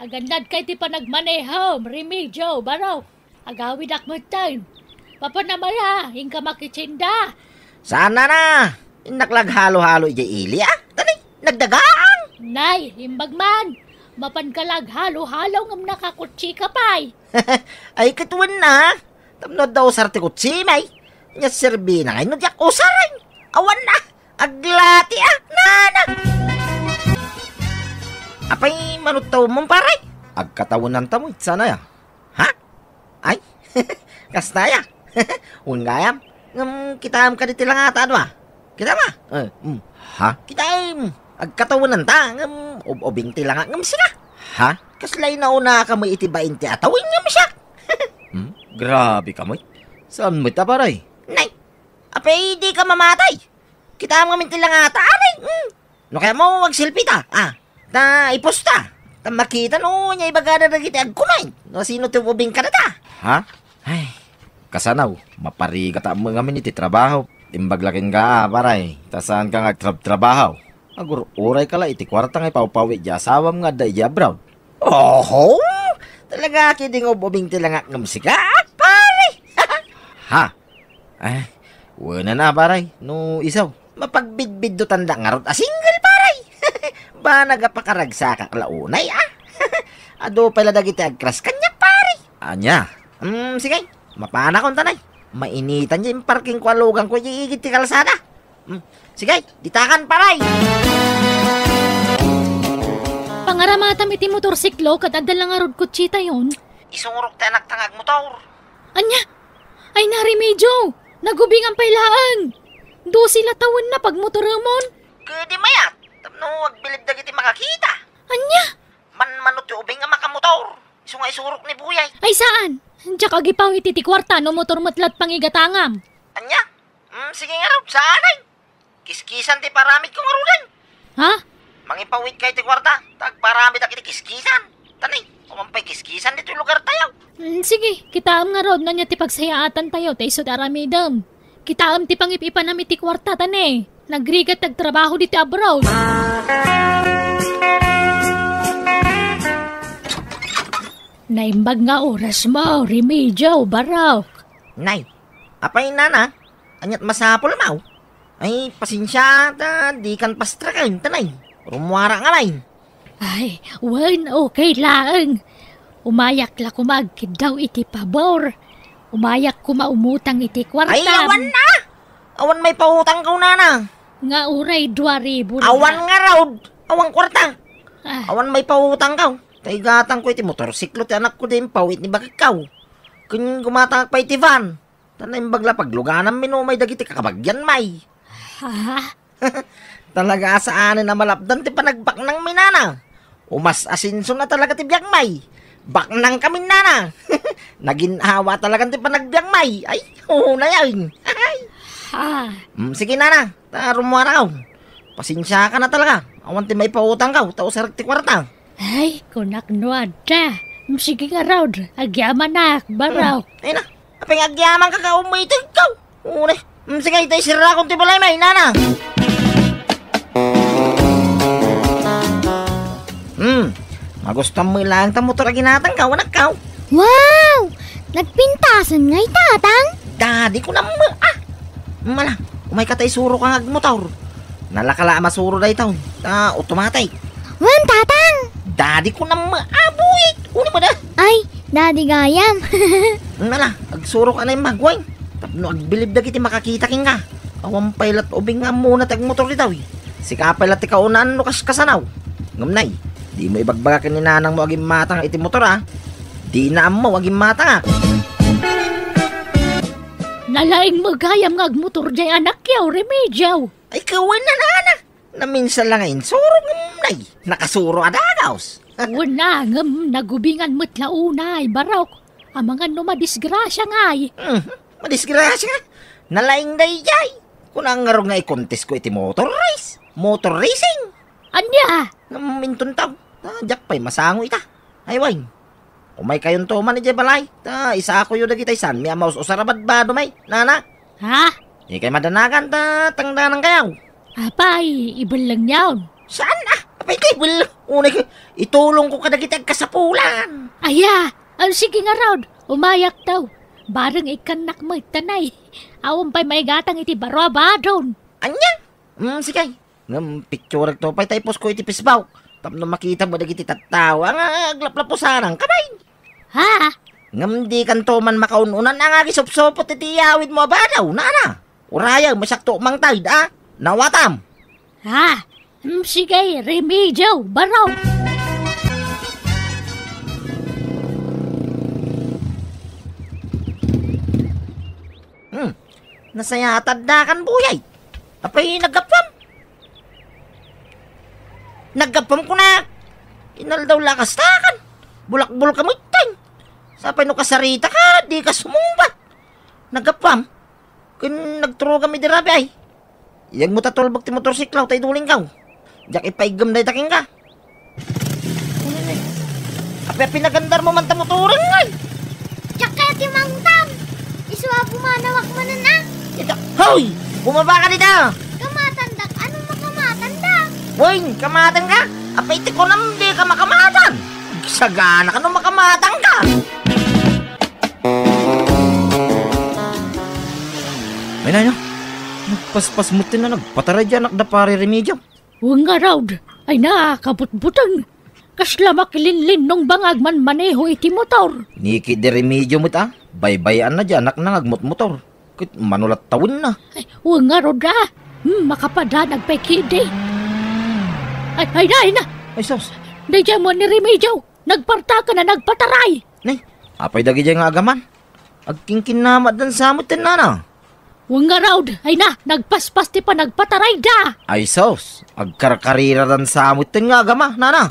agannadka iti panagmanehom, Remigio, barok. Agawidak metten. Papanamaya, inka makitsinda. Saan, nana? Innak la aghalo-halo idiay ili, a? Tani, nagdagang! Nay, imbag man. Mapanka la aghalo-halo ngem nakakutsika pay. Ay, ket wen a. Tapno adda usar ti kutsim, ay. Ania serbina ngay no diak usar, ay. Awan a. Aglati a, nana. Apay, manudtawem, pare? Agkatawenanta met, saan aya? Ha? Ay, kasta aya. Wen gayam. Ngem kitaem kadi ti langata a dua? Kitaem a? Eh, mm. Ha? Kitaem. Agkatawenanta, ngem ub-ubing ti langa, ngem sika. Ha? Kasla inaunaka met iti bain ti atawin, ngem siak. Hmm? Grabe ka met. Saan met a, pare? Nay, apay, dika mamatay? Kitaem ngamin ti langata, aray. Hmm. No kayatmo, agselfie ta. Ah, ta iposta. Ta makita no ania ibagada dagiti agcomment. No sino ti ubing kadata. Ha? Ay, kasano, maparigat a ammo ngamin iti trabaho. Imbag la kenka, a, pare. Ta saanka nga agtrab-trabaho. Agur-urayka la iti kuarta nga ipawpaw-it ti asawam nga adda idiay abroad. Oho! Talaga, kiding ub-ubing ti langak ngem sika, pare! Ha? Eh, wen a, pare, no isu. Mapagbidbiddutan da ngarud a single, pare. Banag a pakaragsakak la unay, a. Adu pay la dagiti agkras kaniak, pare. Ania? Mm, sige. Mapanakon ta, nay. Mainitan diay imparkingko a lugangko idiay igid ti kalsada. Mm, sige, ditakan, pare. Pangaramatam iti motorsiklo ket adda la ngarud kutsitayon. Isurok ti anakta nga agmotor. Ania? Ay, na, Remigio! Nagubingan pay laeng! Dose la tawenna pagmotoremon! Kadi mayat, tapno agbilib dagiti makakita. Ania? Manmano ti ubing a makamotor. Isu nga isurok ni Buyay. Ay, saan? Diak agipaw-it iti kuarta no motor met la't pangigatangam. Ania? Mm, sige ngarud, saan ay? Kiskisan ti paramidko ngaruden. Ha? Mangipaw-itka iti kuarta, ta agparamidak iti kiskisan. Tani, awan pay kiskisan ditoy lugartayo. Mm, sige, kitaem ngarud no ania ti pagsayaatantayo ta isu ti aramidem. Kitaem ti pangip-ipanam iti kuarta, tani. Nagrigat ti agtrabaho ditoy abroad. Naimbag nga orasmo, Remigio, barok. Nay, apay, nana? Ania't masapulmo? Ay, pasensia ta dikan pastraken, ta nay, rummuara ngamin. Ay, wen, okay laeng. Umayak la koma agkiddaw iti pabor. Umayak koma umutang iti kuartam. Ay, awan a! Awan maipautangko, nana. Nga uray dua ribu la. Awan ngarud. Awan kuarta. Ah. Awan maipautangko. Ta igatangko iti motorsiklo ti anakko diay impaw-it ni baketko. Ken gumatangak pay iti van. Ta naimbag la pagluganammi no umay dagiti kakabagianmi. Ha? Talaga a saanen a malapdan ti panagbaknangmi, nana. Umas-asenso na talaga ti biagmi. Baknangkamin, nana. Nagin-awa talaga ti panagbiagmi. Ay, unay, ay. Ay. Ha? Mm, sige, nana. Ta rummuarakaw. Pasensiaka na talaga. Awan ti maipautangko, ta usarek ti kuarta. Ay, kunak no adda. Mm, sige ngarud, agyamanak, barok. Hmm, ay na. Apay nga agyamanka, kaumay, tigkaw. Uri. Mm, sige, ita, isirrakon ti balay, may nana. Hmm, magustuam met laeng ta motor a ginatangko, anakko. Wow! Nagpintasen ngay, Tatang? Daddy ko na met, a. Mala, umayka ta isuroka nga agmotor. Nalaka la a masuro daytoy, ta automatic. Wen, Tatang! Daddy ko na met, a, buik! Uni mo da? Ay, Daddy gayam. Nala, agsuroka na imbag, wen. Tapno agbilib dagiti makakita kenka. Awan pay la't ubing nga ammona ti agmotor ditoy. Sika pay la't ti kaunaan no kas-, kasano. Ngem nay, dimo ibagbaga ken ni nanangmo a gimmatangak iti motor, a. Dina ammo a gimmatangak. Nalaing met gayam nga agmotor diay anakyo, Remigio. Ay, kawen na, nana. Naminsan la nga insuro ngem nay, nakasuro a dagus. Wen a, ngem nagubingan met la unay, barok. Amangan no madisgrasia ngay. Mhm, madisgrasia? Nalaing daydiay. Kuna ngarud nga ikontesko iti motor race, motor racing. Ania? Ngem inton tao, a, diak pay masango ita. Ay, wen. Umaykayonto man idiay balay. Ta isakoyo dagiti sanmi a maus-usar a badbado, may, nana. Ha? Ikay madanagan ta tangdanankayo. Apay, ibellengyon. Saan a? Apay, ti ibelleng. Unay ka, itulongko kadagiti agkasapulan. Aya, aw, sige ngarud, umayakto. Bareng ikkannak met, tanay. Awan pay maigatang iti baro a badon. Ania? Hmm, sige. Ngem picturekto pay ta iposko iti Facebook tapno makita mo dagiti tattao nga aglaplapusananka, bay. Ha? Ngem dikanto man makaun-unan a nga agisupsupot iti iyawidmo a badaw, nana. Urayem, siakto mangted, a? Nawatam. Ha? Hmm, sige, Remigio, baro. Hmm. Nasayataddakan, buyay. Apay, naggapuam? Naggapuam, kuna. Inaldaw la kastakan. Bulakbol ka met, tay. Sapay no kasarita ka, di ka sumungbat. Naggapuam? Ken nagturogam idi rabii, ay. Iyagmo ta tulbek ti motorsiklo, ta idulingkaw. Diak ipaiggem dayta kenka. Apay a pinagandarmo man ta motorem, ay? Diak kayat ti mangtam. Isu a pumanawak manen, a. Ita, hoy! Bumaba ka dita! Kamatandak, anong makamatandak? Wen, kamatanka? Apay ti kunam, di ka makamatan. Sagana ka no makamatanka. Ay na, ay na. Nagpaspas met ti na nagpataray diay anak da Pare Remigio. Wen ngarud, ay na, kabutbuteng. Kasla makilinlinnong bangag manmaneho iti motor. Niki di Remigio met a, baybay-anna diay anakna nga agmotmotor. Ket mano la tawenna. Ay, wen ngarud a. Hmm, makapadanag pay ketdi. Ay, ay na, ay na. Ay, sus. Daydiay met ni Remigio. Nagpartaken a nagpataray. Nay, apay dagidiay nga agaman? Agkinkinnamatdan sa met ti nana. Wen ngarud, ay na, nagpaspas ti panagpatarayda. Ay sus, agkarkariradan sa met ti nga agama, nana.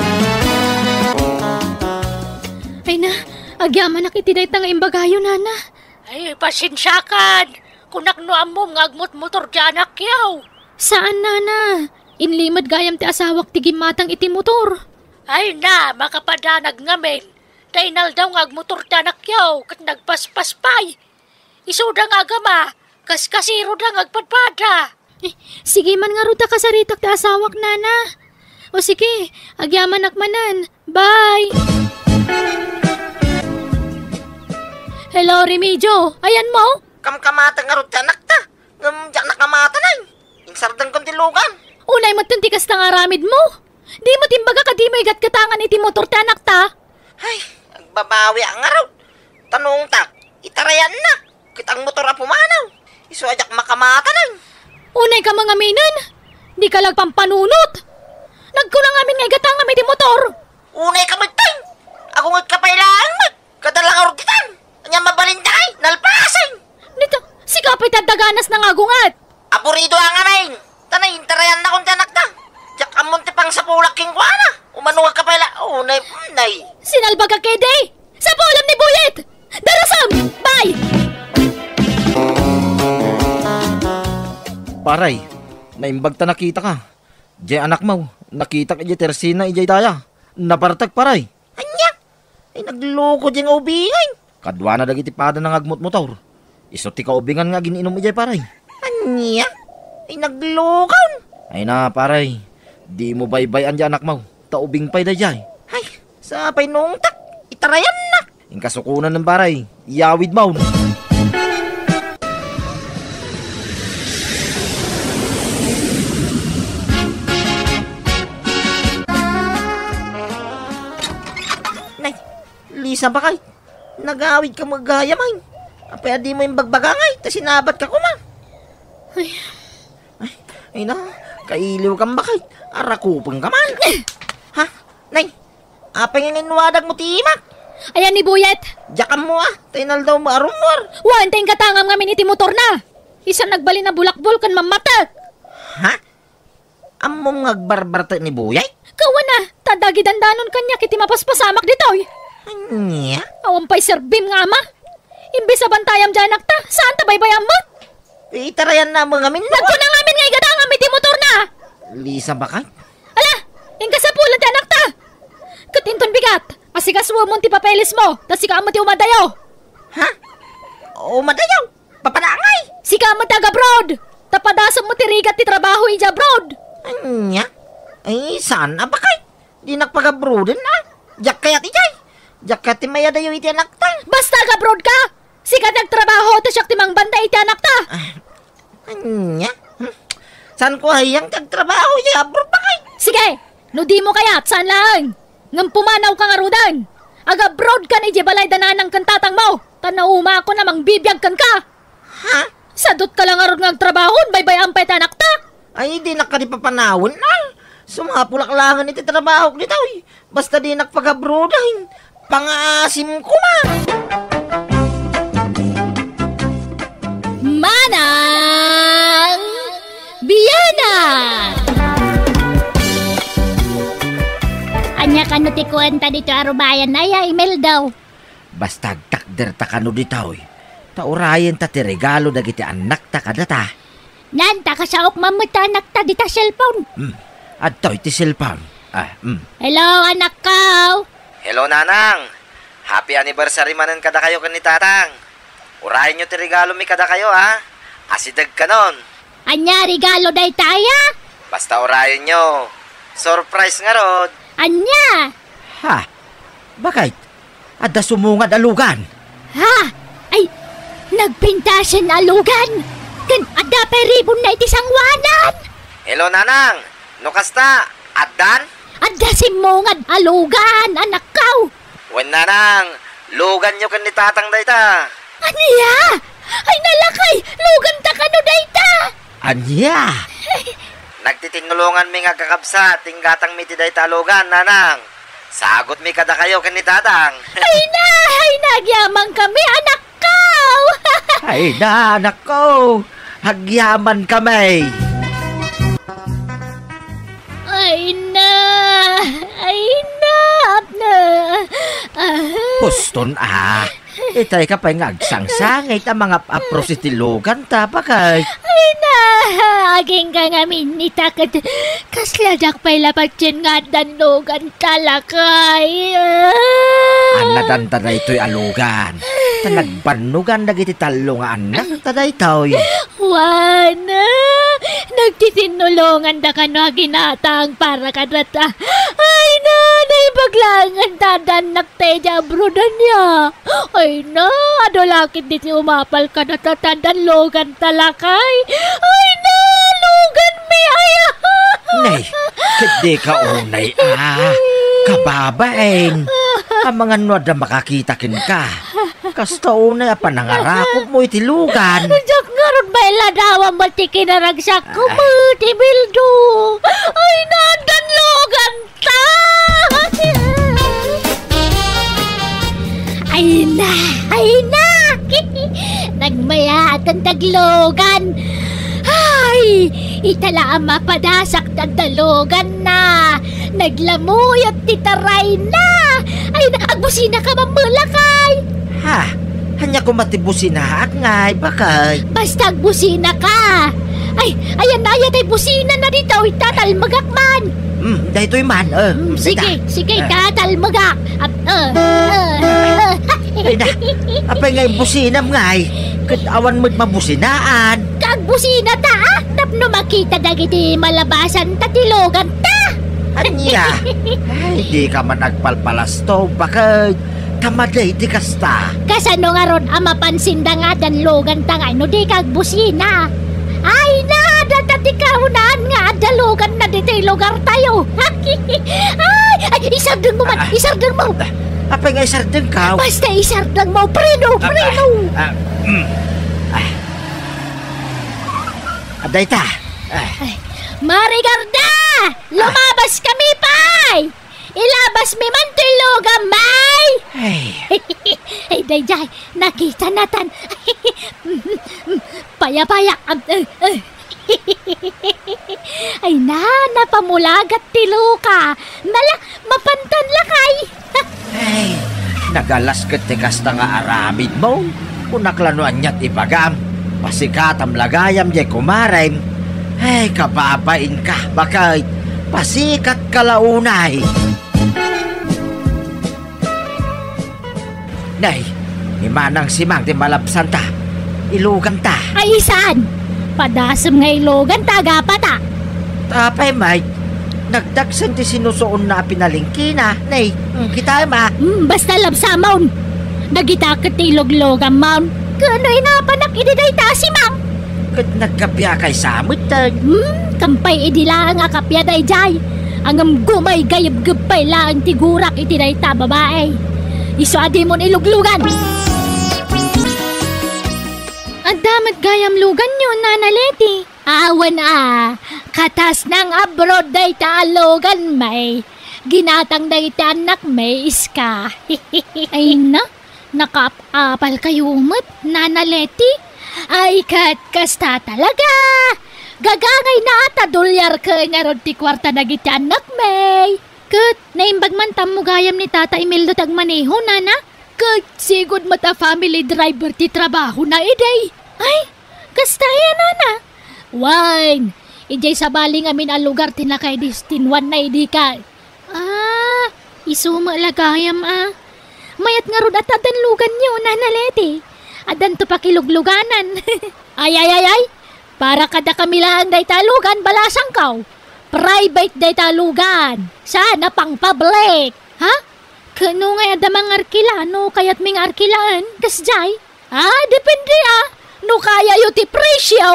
Ay na, agyamanak iti dayta nga imbagayo, nana. Ay, pasensiakan. Kunak no ammom nga agmotmotor ti anakyo. Saan, nana. Inlimed gayam ti asawak ti gimmatang iti motor. Ay na, makapadanag ngamin. Ta inaldaw nga agmotor ti anakyo, ket nagpaspas pay. Isuda nga agama, kaskasiroda nga agpadpada. Eh, sige man ngarud ta kasaritak ti asawak, nana. O sige, agyamanak manen. Bye! Hello, Remigio. Ayanmo? Kamkamatan ngarud ti anakta. Ngem diak nakamatan, ay. Insardenko ti lugan. Unay met ti kasta nga aramidmo. Dimo timbagak a dimo igatgatangan iti motor ti anakta. Ay, agbabawiak ngarud. Tanongtak, itarayanna. Ket agmotor a pumanaw. Isu a diak makamatan, ay. Unay ka mangaminen. Di ka lagpampanunot. Nagkunam ngamin nga igatangam iti motor. Unay ka met, tay. Agunget ka pay laeng met. Kada la ngarud ditan. Ania mabalinda, ay? Nalpasen. Dita, sika pay ti adda ganas nga agunget. Aburido a ngamin. Ta naintarayanna kon ti anakta. Diak ammon ti pangsapulak kenkuana. Umano ka pay la. Oh, nay, nay. Sinalbagak ketdi. Sapulem ni Buyet. Darasem. Bye. Paray, naimbag ta nakitaka. Diay anakmo, nakitak idiay tersina idiay daya. Napartek, paray. Ania? Ay, nagloko diay nga ubingay. Kaduana dagiti padana nga agmotmotor. Isu ti kaubingan nga agin-inum idiay, paray. Ania? Ay, naglokon. Ay na, paray. Dimo baybay-an diay anakmo. Ta ubing pay daydiay. Ay, sapay nungtak. Itarayannak. Inka sukonen, paray. Iyawidmon. Nay, Lisa, bakay. Nagawidka met gayam, ay. Apay a dimo imbagbaga ngay, ta sinabatka koma. Ay. Ay, ay na, kailiwkam, bakay. Arakupenka man. Ha? Nay, apay nga inwadag mo ti imak? Ayan ni Buyet. Diak ammo, a, ta inaldaw mo a rummuar. Wen, ta inggatangam ngamin iti motorna. Isu a nagbalin a bulakbol ken mammatek. Ha? Ammom nga agbarbartek ni Buyet? Kawana, ta adda gidandanon kaniak iti mapaspasamak ditoy. Ania? Awan pay serbim nga ama. Imbes a bantayam diay anakta, saan ta baybayam met? Itarayanna met ngamin. Nagkuna ngamin nga igatangam iti motorna. Lisa, bakay? Ala, inka sapulen ti anakta. Ket inton bigat, Asikasuemon ti papeles mo, ta sika met ti umadayo. Ha? Umadayo? Papanangay? Sika met ti agabroad! Ta padasem met ti rigat ti trabaho iti abroad! Ania? Ay, saan a bakay? Dinak pagabrooden, a. Diak kayat idiay. Diak kayat ti mayadayo iti anakta. Basta agabroad ka! Sika ti agtrabaho, ta siak ti mangbantay iti anakta. Ah, ania? Hmm. Saan ko hayang ti agtrabaho iti abroad, bakay? Sige! No dimo kayat, saan laeng. Ngem pumanawka ngaruden. Agabroad kan iti balay da nanang ken tatang mo. Ta naumakon a mangbibiag kenka. Ha? Sadot ka la ngarud nga agtrabaho, baybay-am pay ti anakta. Ay, dinak kadi papanawen, a. Sumapulak laengen iti trabahok ditoy. Basta dinak pagabroaden. Pangaasim koma. Manang Bianang! Ania kano ti kuenta ditoy a rubayan, aya, Imelda? Basta agtakderta kano ditoy, ta urayenta ti regalo dagiti annakta kadata. Nan, ta kasaok man met ti anakta dita cellphone. Hmm. Adtoy ti cellphone. Ah, hmm. Hello, anakko. Hello, nanang. Happy anniversary manen kadakayo ken ni tatang. Urayenyo ti regalomi kadakayo, a. Asideg kanon. Ania regalo dayta, aya? Basta urayenyo. Surprise ngarud. Ania? Ha? Bakit? Adda sumungad a lugan? Ha? Ay, nagpintasen a lugan? Ken adda pay ribonna iti sangoanan? Hello, nanang. No kasta, addan? Adda simmungad a lugan, anakko. Wen, nanang, luganyo ken ni tatang dayta. Ania? Ay, nalakay, luganta kano dayta? Ania? Nagtitinnulonganmi nga agkakabsat ti inggatangmi iti dayta a lugan, nanang. Sagutmi kadakayo ken ni tatang. Ay na, ay na, agyamankami, anakko. Ay na, anakko. Agyamankami. Ay na, ay na, apna. Ah. Huston, a. Itay ka pay nga agsangsangit a mangap-apros iti luganta, bakay. Ay na, agingga ngamin ita ket kasla diak pay la patien nga addan luganta, lakay. Annadanta daytoy a lugan. Ta nagbannogan dagiti tallo nga annakta daytoy. Wen, nagtitinnulonganda kano a ginatang para kadata. Ay na, naimbag laengen ta adda annakta idiay abroad, ania. Ay na, adu la ketdi ti umapal kadata ta addan luganta, lakay. Ay na, luganmi, ay. Nay, ketdika unay, a. Kababain. Amangan no adda makakita kenka. Kasta unay a panangarakopmo iti lugan. Diak ngarud mailadawam ti kinaragsakko met, Imelda. Ay na, addan luganta. Ay na, ay na. Nagmayaat ti aglugan. Ay, ita la a mapadasak ti adda luganna. Naglamuyot ti tarayna. Ay, na, agbusinaka man met, lakay. Ha? Ania koma ti businaak ngay, bakay? Basta agbusinaka. Ay, ayan na, ayan tay businana ditoy, tatalmagak man. Hmm, daytoy man, eh, hmm, sige, sige, tatalmagak. Ap-, eh, eh, eh. Ay na, apay nga imbusinam ngay? Ket awan met mabusinaan. Kagbusinata, a, tapno makita dagiti malabasanta ti luganta. Ania? Ay, dika man agpalpalasto, bakay. Ta madi ti kasta. Kasano ngarud a mapansinda nga addan luganta ngay no dika agbusina? Ay na, data ti kaunaan nga adda luganna ditoy lugartayo. Ay, ay, isardengmo man, ah, isardengmo. Apay nga isardengko? Basta isardengmo, preno, ah, preno. Ah, ah, mm. Ah. Adda ita. Ah. Ay, Marigarda! Lumabaskami pay! Ilabasmi man ti lugam, may! Ay. Ay, daydiay, nakitanatan. Payapaya, am-, eh, eh. Ay na, napamulagat ti luka. Nala, mapantan lakay. Ay, nagalas ket ti kasta nga aramidmo. Kunak la no aniat ibagam. Pasikatam la gayam diay kumarem. Ay, kababainka, bakay. Pasikatka la unay. Nay, ni Manang Simang ti malabsanta. Iluganta. Ay, saan? Padasem nga iluganta, agapata. Apay, Mike, nagdagsen ti sinusuonna a pinalengkena, nay, mm, kitaem a. Mm, basta labsamon. Dagita ket ti ilugluganmon. Ket no inapanak idi dayta a Simang? Ket nagkapiakay sa metten. Hmm, kampay idi laeng a kapia daydiay. Ngem gumaygayebgeb pay laeng ti gurak iti dayta a babai. Isu a dimon iluglugan. Adda met gayam luganyo, Nana Leti? Awan a. Katas nang-abroad dayta a lugan, may. Ginatang dagiti annakmi iska. Ay na, nakaap-apalkayo met, Nana Leti. Ay, ket kasta talaga. Gagangayna ta dolyarko ngarud ti kuarta dagiti annakmi. Ket naimbag man tammo gayam ni Tata Imelda ti agmaneho, Nana. Ket sigud met a family driver ti trabahona idi. Ay, kasta aya, Nana? Wen, idiay sabali ngamin a lugar ti nakaidestinanna idi ket. Ah, isu met la gayam a. Mayat ngarud a ta addan luganyo, Nana Leti. Addanto pakilugluganan. Ay, ay, ay, ay. Para kadakami laeng dayta a lugan, balasangko. Private dayta a lugan. Saan a pang-public. Ha? Ket no ngay adda mangarkila no kayatmi nga arkilaen, kasdiay? Ah, depende a. No kayayo ti presyo.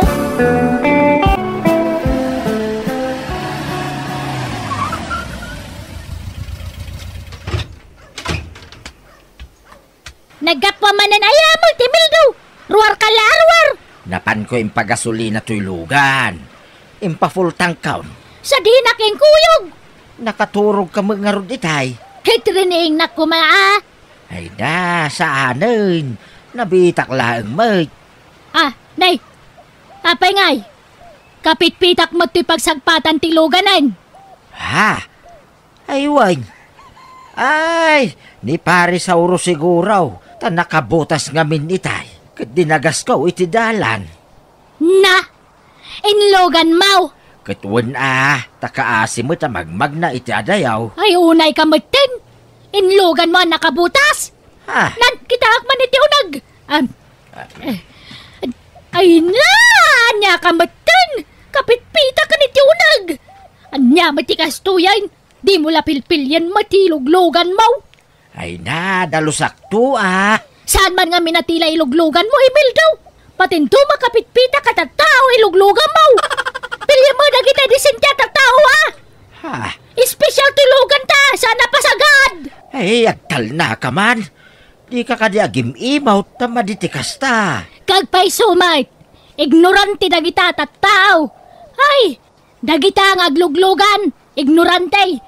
Naggapu manen aya mo ti mildo. Ruar ka la a ruar. Napanko impagasolina toy lugan. Impafull tankon. Sa dinak inkuyog. Nakaturog ka met ngarud itay. Ket riniingnak koma a. Ay da, saanen. Nabitak laeng met. Ah, nay. Apay ngay? Kapitpitak met toy pagsagpatan ti luganen. Ha? Ay, wen. Ay, ni Pare Sauro siguro, ta nakabutas ngamin itay. Ket dinagasko iti dalan. Na! Inluganmo! Ket wen a, ta kaasi met a magmagna iti adayo. Ay, unay ka metten! Inluganmo a nakabutas? Ha? Nan, kitaak man iti uneg! Am, eh, ay na! Ania ka metten! Kapitpitakan iti uneg! Ania met ti kastoyen? Dimo la pilpilien met ti ilugluganmo. Ay na, dalusakto a. Saan man ngamin a ti la ilugluganmo, Imelda? Patinto makapitpitak a tattao ilugluganmo. Piliem met dagiti disente a tattao a. Ha? Espesyal ti luganta, saan a pasagad. Ay, agtalna ka man. Dika kadi agim-imaw ta madi ti kasta. Agpayso met. Ignorante dagita a tattao. Ay, dagita nga agluglugan, ignorante.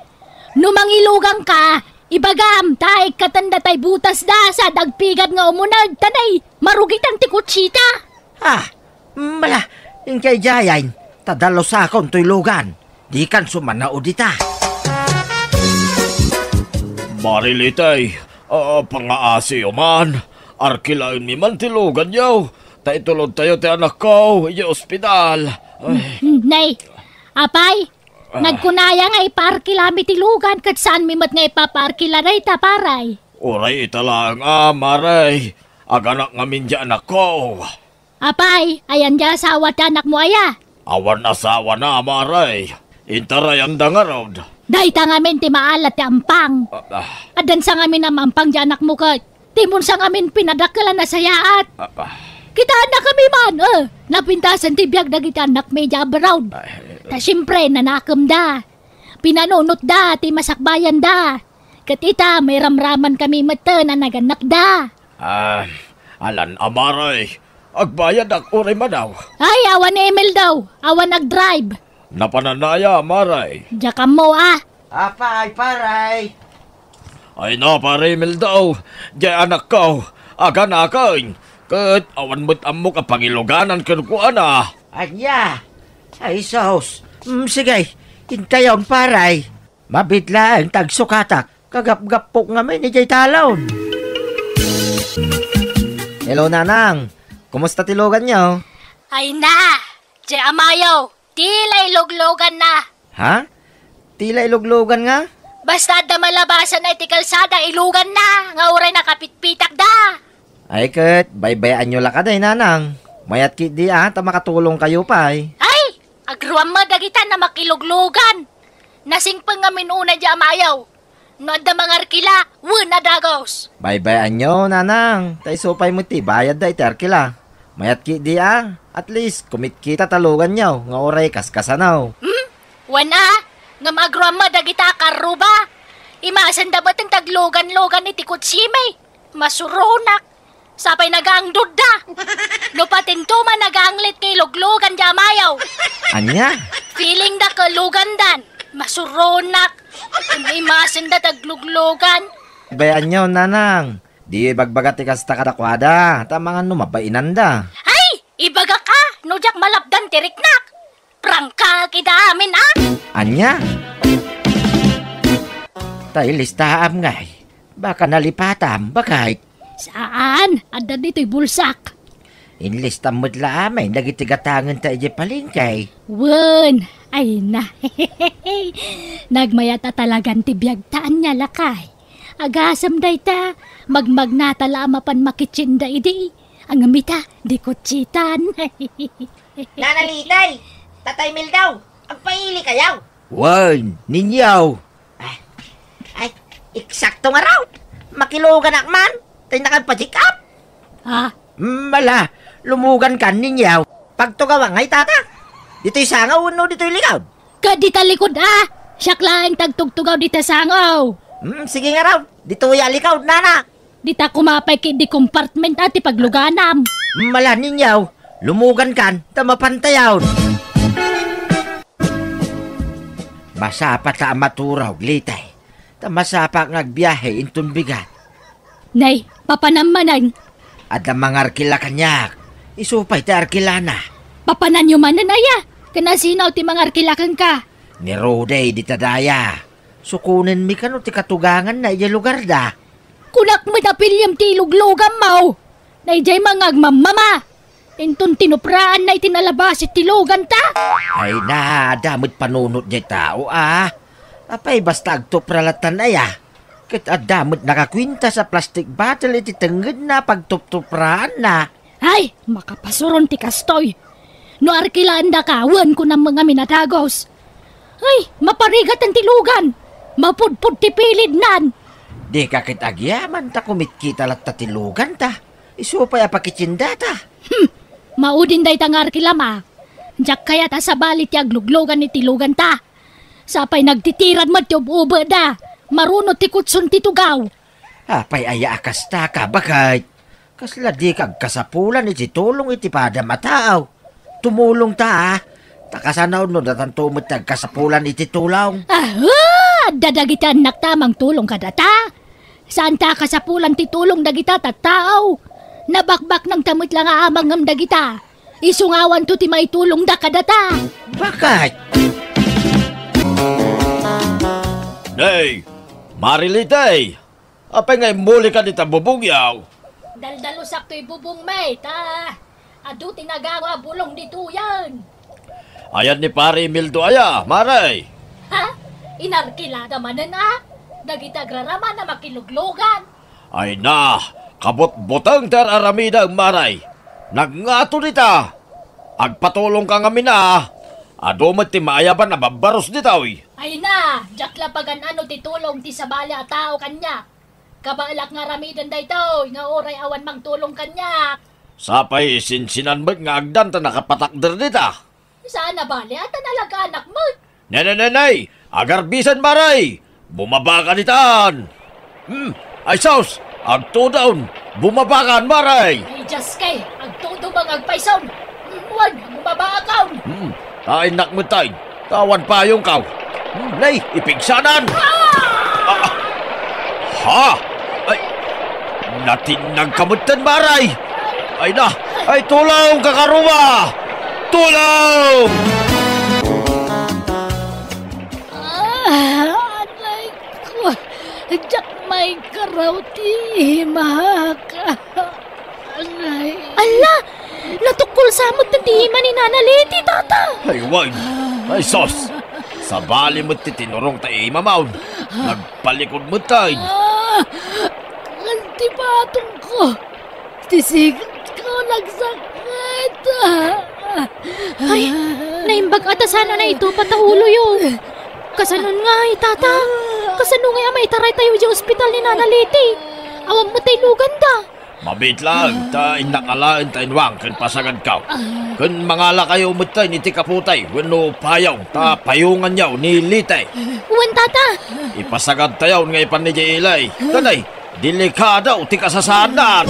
No mangiluganka, ibagam ta ikkatenda tay butasda sa dagpigad nga umuneg ta nay marugitan ti kutsita. Ah, mala, inkay diayen, ta dalusakon toy lugan. Dikan sumanaw dita. Marilitay, ah, pangaasiyo man. Arkilaenmi man ti luganyo. Ta itulodtayo ti anakko idiay ospital. Ay. Nay, apay, nagkunaya nga ipaarkilami ti lugan ket saanmi met nga ipapaarkila dayta, Pare. Uray ita laeng a, Mare. Aganak ngamin ti anakko. Apay, ayan ti asawa ti anakmo aya? Awan asawana, Mare. Intarayanda ngarud. Dayta ngamin ti maala ti ampang. Ah, ah. Addan sa ngamin a maampang ti anakmo ket. Timon sa ngamin pinadakkel a nasayaat. Ah, ah. Kitaenna kami man, eh. Napintasen ti biag dagiti annakmi idiay abroad. Ay. Ta siempre, nanakemda. Pinanunotda ti masakbayanda. Ket ita, mairamraman kami metten a nagannakda. Ah, alan a, Mare. Agbayadak uray manaw. Ay, awan ni Imelda. Awan agdrive. Napananaya, Mare. Diak ammo a. Apay, Pare. Ay na, Pare Imelda. Diay anakko. Aganaken. Ket awan met ammok a pangiluganan kenkuana. Ania? Ay, sus. Mm, sige. Intayon, Pare. Mabiit laeng ta agsukatak. Kagapgappok ngamin idiay talon. Hello, Nanang. Kumusta ti luganyo? Ay na! Diay amayo, ti la ilugluganna. Ha? Ti la iluglugan nga? Basta adda malabasan iti kalsada, iluganna, nga uray nakapitpitakda. Ay ket, baybay-anyo la kadi, nanang. Mayat ketdi a, ta makatulongkayo pay. Ay! Agruam met dagita a makiluglugan. Nasingpet ngamin unay diay amayaw. No adda mangarkila, wen a dagus. Baybay-anyo, nanang, ta isu pay met ti bayadda iti arkila. Mayat ketdi a, at least, kumitkita ta luganyo, nga uray kaskasano. Hmm? Wen a, ngem agruam met dagita a karruba. Imasenda met ti aglugan-lugan iti kutsimi. Masuronak. Sapay nagaangdodda. No patento man nagaanglit ti luglugan diay amayaw. Ania? Feeling da ket lugandan. Masuronak. Imasenda ti agluglugan. Baybay-anyo, nanang. Diyo ibagbaga ti kasta kadakuada, ta amangan no mabainanda. Ay! Ibagak a, no diak malapdan ti riknak. Prangka kida amin a. Ania? Ta ilistaam ngay. Baka nalipatam, bakay? Saan? Adda ditoy bulsak. Inlistam met la amin dagiti gatangenta idiay palengke. Wen, ay na. Nagmayat a talagan ti biagta, ania lakay. Agasem dayta, magmagnata la a mapan makitsinda idi. Ngem ita, di kutsitan. Nana Litay, Tatay Mildaw, agpailikayo. Wen, ninyaw. Ay, ay, eksakto nga raw. Makiluganak man. Tay nakagpa-check up. Ah? Mm, ala, lumugankan, ninyaw. Pagtugawak ngay, tata. Ditoy sangaw wenno ditoy likod? Ket dita likod a. Siak laeng ti agtugtugaw dita sangaw. Mm, sige nga raw. Ditoy a likod, nana. Dita koma pay ketdi compartment a ti pagluganam. Mala, ninyaw, lumugankan, ta mapantayon. Masapa ta a maturog, Litay. Ta masapa nga agbiahe inton bigat. Nay, papanam manen. Adda mangarkila kaniak. Isu pay ti arkilana. Papananyo manen aya? Ken asino ti mangarkila kenka? Ni Rudy dita daya. Sukonenmi kano ti katuganganna idiay lugarda. Kunak met a piliem ti ilugluganmo. Nay, diay mangagmammama. Inton tinupraanna iti nalabas iti luganta. Ay na, adda met panunot diay tao a. Apay basta agtupra lattan aya? Ket adda met nakakuintas a plastic bottle iti tengngedna a pagtuptupraanna. Ay, makapasuron ti kastoy. No arkilaandaka, wen kunam ngamin a dagus. Ay, maparigatan ti lugan. Mapudpod ti pilidnan. Dika ket agyaman ta kumitkita latta ti luganta. Isu pay a pakitsindata. Hmm, maudin dayta nga arkilam a. Diak kayat a sabali ti agluglugan iti luganta. Sapay nagtitirad met ti ub-ubetda. Marunot ti kutson ti tugaw. Apay aya a kastaka, baket? Kasla dika agkasapulan iti tulong iti padam a tao. Tumulongta a. Ta kasano no datanto met ti agkasapulan iti tulong? Aha! Adda dagiti annakta a mangtulong kadata. Saanta a kasapulan ti tulong dagita tattao. Nabakbaknangta met la nga amang ngem dagita. Isu nga awanto ti maitulongda kadata. Baket? Nay, Marilite! Apay nga immulika dita bubongyo? Daldalusak toy bubongmi, ta adu ti nagawa a bulong ditoyen. Ayan ni Pare Emildo aya, Mare? Ha? Inarkilada manen a? Dagiti agraraman a makiluglugan. Ay na, kabutbuteng ti ar-aramidem, Mare. Nagngato dita. Agpatulongka ngamin a. Adu met ti maayaban a babbarus ditoy. Ay na, diak la pagan-ano ti tulong ti sabali a tao kaniak. Kabaelak nga aramiden daytoy nga uray awan mangtulong kaniak. Sapay sinsinan met nga agdan ta nakapatakder dita. Saan a bali, ata nalagaanak met. Nenenenay, agarbisen, Mare! Bumabaka ditan! Hmm, ay sus! Agtudon! Bumabakan, Mare! Ay, Diyos kay, agtudo bang agpayson? Wan, bumabakan! Hmm, tainnak met tay, tawan payong kaw. Hmm, nay, ipigsanan! Ah! Ah! Ha? Ay, natinnag ka metten, Mare! Ay na! Ay, tulong, kakaruma! Tulong! Ah, anay ko, diak maikaraw ti imak. Anay. Ala! Natukkol sa met ti ima ni Nana Leti, tata! Ay, wan! Ay, sos! Sabali met ti tinurong ta imamon. Nagpalikod met tay. Ah! Ti patongko. Ti sigidko nagsakit. Ay, naimbag a ta saan a naitupat a uloyo. Kasano ngay, tata? Kasano ngay a maitaraytayo idiay ospital ni Nana Leti? Awan met tay luganda. Mabiit laeng ta innak alaen ta inwang ken pasagadko. Ken mangalakayo metten iti kaputay wenno payong ta payonganyo ni Leti. Wen, tata. Ipasagadtayon nga ipan idiay ili. Kanay, delikado ti kasasaadna.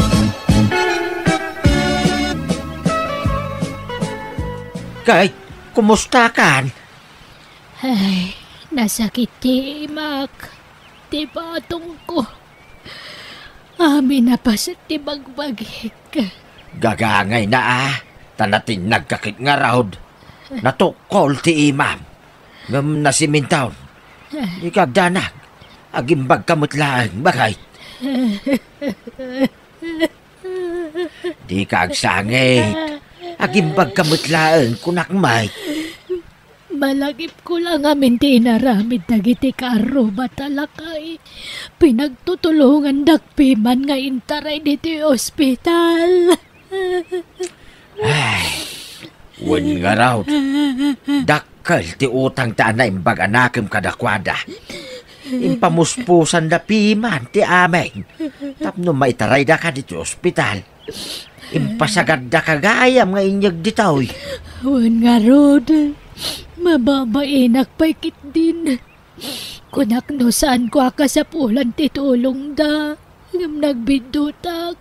Kay, kumustakan? Ay, nasakit ti imak, ti patongko. Amin a paset ti bagbagik. Gagangayna a, ta natinnagka ket ngarud. Natukkol ti imam. Ngem nasimintaon. Dika agdanag. Agimbagka met laeng, baket. Dika agsangit. Agimbagka met laeng, kunak met. Malagipko la ngamin ti inaramid dagiti kaarrubat a lakay. Pinagtutulongandak piman nga intaray ditoy ospital. Ay, wen ngarud, dakkel ti utang ta naimbag a nakem kadakuada. Impamuspusanda piman ti amin tapno maitaraydaka ditoy ospital. Impasagaddaka gayam nga inyeg ditoy. Wen ngarud, mababainak pay ketdin. Kunak no saanko a kasapulan ti tulongda, ngem nagbiddutak.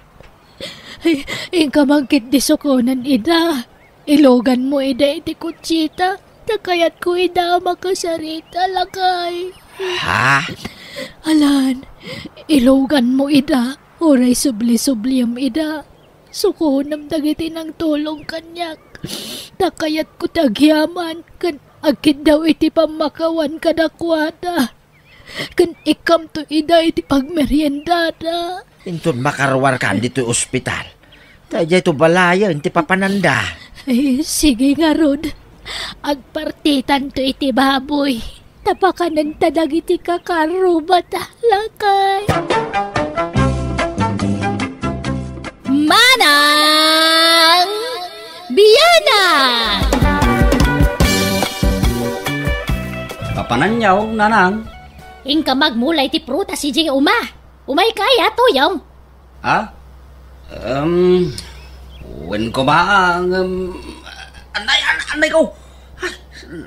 Ay, inka man ketdi sukonen ida. Iluganmo ida iti kutsita, ta kayatko ida a makasarita, lakay. Ha? Alan, iluganmo ida, uray subli-subliem ida. Sukonem dagiti nangtulong kaniak, ta kayatko ti agyaman ken agkiddaw iti pammakawan kadakuada. Ken ikkamto ida iti pagmeriendada. Inton makaruarkan ditoy ospital, ta idiayto balayen ti papananda. Ay, sige ngarud. Agpartitanto iti baboy. Ta pakanenta dagiti kakarrubat a lakay. Manang Biana! Papananyaw, nanang. Inka magmula iti prutas idiay uma. Umayka aya, Tuyong? Ha? Um, wen koma, ngem, anay, an-, anay ko. Ay,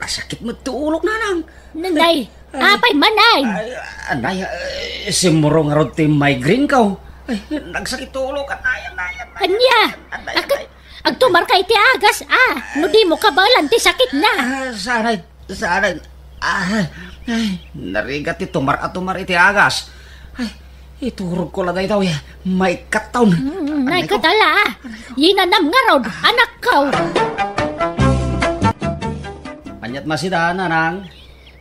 nasakit met ti ulok, nanang. Nanay, ay, apay manay? Ay, anay, eh, simmurong ngarud ti migraine ko. Ay, nagsakit ti ulok, anay, anay, anay. Ania? Anay, anay. Agtumarka iti agas, a, no dimo kabaelan ti sakitna. Ah, saan, saan, ah, ay, narigat ti tumar a tumar iti agas. Ay, iturogko la daytoy, maikkattaw. Mm, naikkat a la. Yinanam ngarud, anakko. Aniat masida, nanang?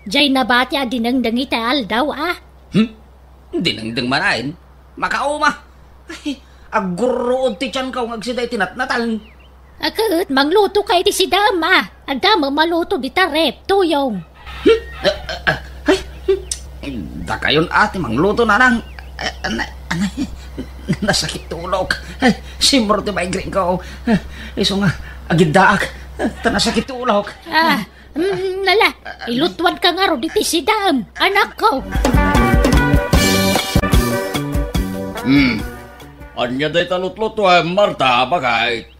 Jay nabati a dinengdeng iti aldaw, a. Hmm? Dinengdeng manen? Makauma. Ay, aggurruod ti tianko nga agsida iti natnatan. A ket, manglutoka iti sidaem, a. Adda met maluto dita ref, Tuyong. Hmm? Ah, ah, ah, ay, hmm. Dakayon a ti mangluto, nanang. Ah, anay, anay. Nasakit ti ulok. Ay, simmurong ti migraine ko. Ah, isu nga, agiddaak. Ah, ta nasakit ti ulok. Ah, mm, nala, ilutuanka ngarud iti sidaem, anakko. Hmm. Ania dayta lutlutoem, Marta, baket?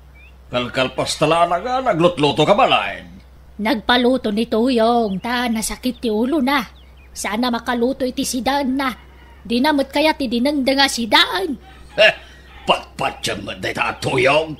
Kalkalpasta la nga naglutlutoka manen. Nagpaluto ni Tuyong ta nasakit ti ulona. Saan a makaluto iti sidaenna. Dina met kayat ti dinengdeng a sidaen. Heh, patpatiem met dayta a Tuyong.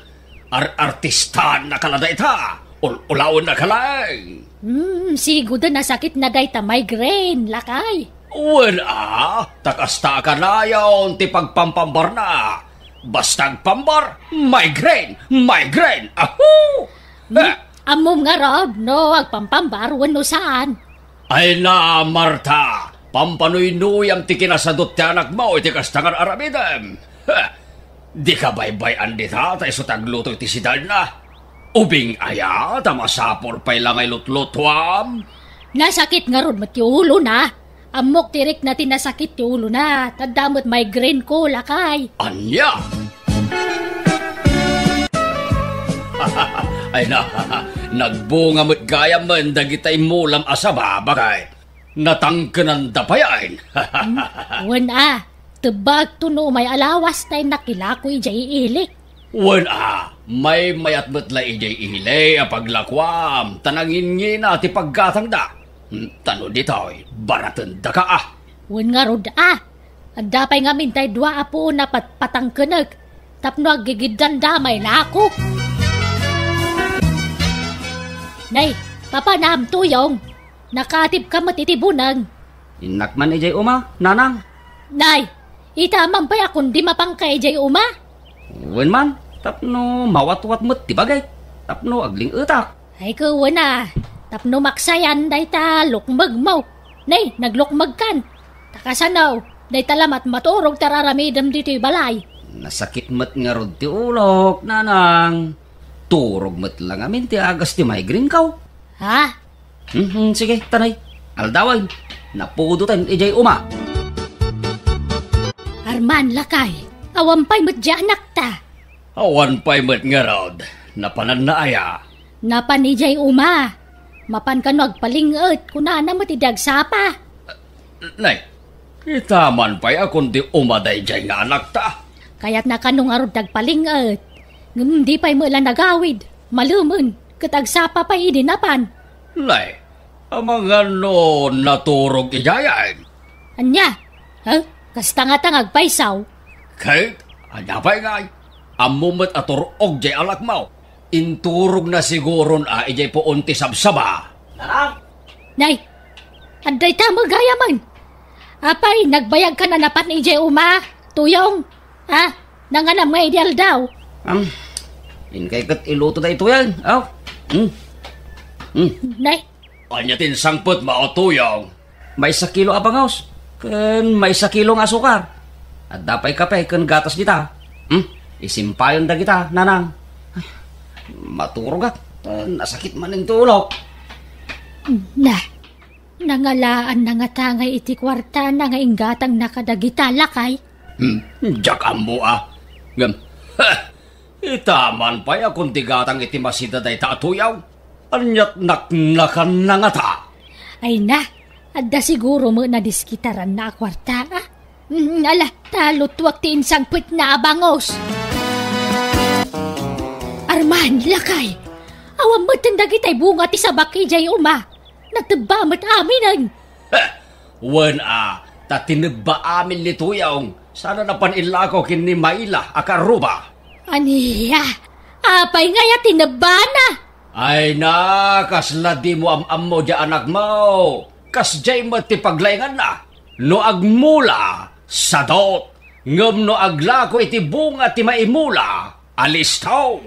Ar-artistaannaka la dayta. Ul-ulawennaka laeng. Hmm, sigud a nasakitna dayta migraine, lakay. Wen a, ta kasta a kanayon ti pagpampambarna. Basta agpambar, migraine, migraine, ahu! Hmm? Eh. Ammom ngarud no agpampambar wenno saan? Ay na, Marta, pampanuynuyam ti kinasadut ti anakmo iti kasta nga ar-aramidem. Heh, dika baybay-an dita ta isu ti agluto iti sidaenna. Ubing aya ta masapul pay la nga ilutlutuam? Nasakit ngarud met ti ulona. Ammok ti rikna ti nasakit ti ulona, ta adda met migraine ko, lakay. Ania? Ay na, nagbunga met gayam dagitay mulam a saba, baket. Natangkenanda payen. Hmm, wen a, tebbaekto no umay a lawas ta innak ilako idiay ili. Wen a, maymayat met la idiay ili a paglakuam, ta nangingina ti paggatangda. Hmm, ta no ditoy, baratendaka a. Wen ngarud a, adda pay ngamin tay dua a puon a patpatangkenek, tapno aggigiddanda a mailako. Nay, papanam, Tuyong. Nakaatibka met iti buneng. Innak man idiay uma, nanang. Nay, ita man pay a kundi mapanka idiay uma? Wen man, tapno mawatwat met ti bagik, tapno agling-etak. Ay, wen a, tapno maksayan dayta lukmegmo. Nay, naglukmegkan. Ta kasano, dayta lamat maturog ti ar-aramidem ditoy balay. Nasakit met ngarud ti ulok, nanang. Turog met la ngamin ti agas ti migraine ko. Ha? Mhm, sige, ta nay. Aldawen, napudoten idiay uma. Arman, lakay, awan pay met diay anakta. Awan pay met ngarud, napananna aya? Napan idiay uma. Mapan kano agpaling-et, kunana met idi agsapa. Nay, ita man pay a kundi uma daydiay nga anakta. Kayatna kano ngarud ti agpaling-et. Ngem di pay met la nagawid, malemen, ket agsapa pay idi napan. Nay, amangan no naturog idiayen? Ania? Ha? Kasta ngata nga agpayso? Ket, ania pay ngay? Ammom met a tur-og diay anakmo. Inturogna siguron a idiay puon ti sabsaba. Nanang! Nay, adda ita met gayamen. Apay, nagbayagkan a napan idiay uma, Tuyong? Ha? Nanganam nga idi aldaw? Am, inkay ket iluto daytoyen. Aw. Hmm. Hmm. Nay, Ania ti insangpetmo, Tuyong? Maysa kilo a bangaws, ken maysa kilo nga asukar. Adda pay kape ken gatas dita. Hmm? Isimpayon dagita, nanang. Ay, maturogak, ta nasakit manen ti ulok. Na, nangalaanna ngata ngay iti kuartana nga inggatangna kadagita, lakay? Hmm, diak ammo a. Ngem, ha! Ita man pay a kundi gatang iti masida dayta a Tuyong. Aniat naknakanna ngata? Ay na, adda siguro met nadiskitaranna a kuarta, a? Mm, ala, ta lutuak ti insangpetna a bangaws. Arman, lakay, awan metten dagitay bunga ti sabak idiay uma. Natebba met aminen. Heh! Wen a, ta tinebba amin ni Tuyong, sana napan illako ken ni Maila a kaarruba. Ania? Apay ngay a tinebbana? Ay na, kasla dimo am-ammo diay anakmo. Kasdiay met ti paglainganna. No agmula, sadot. Ngem no aglako iti bunga ti maimula, alisto.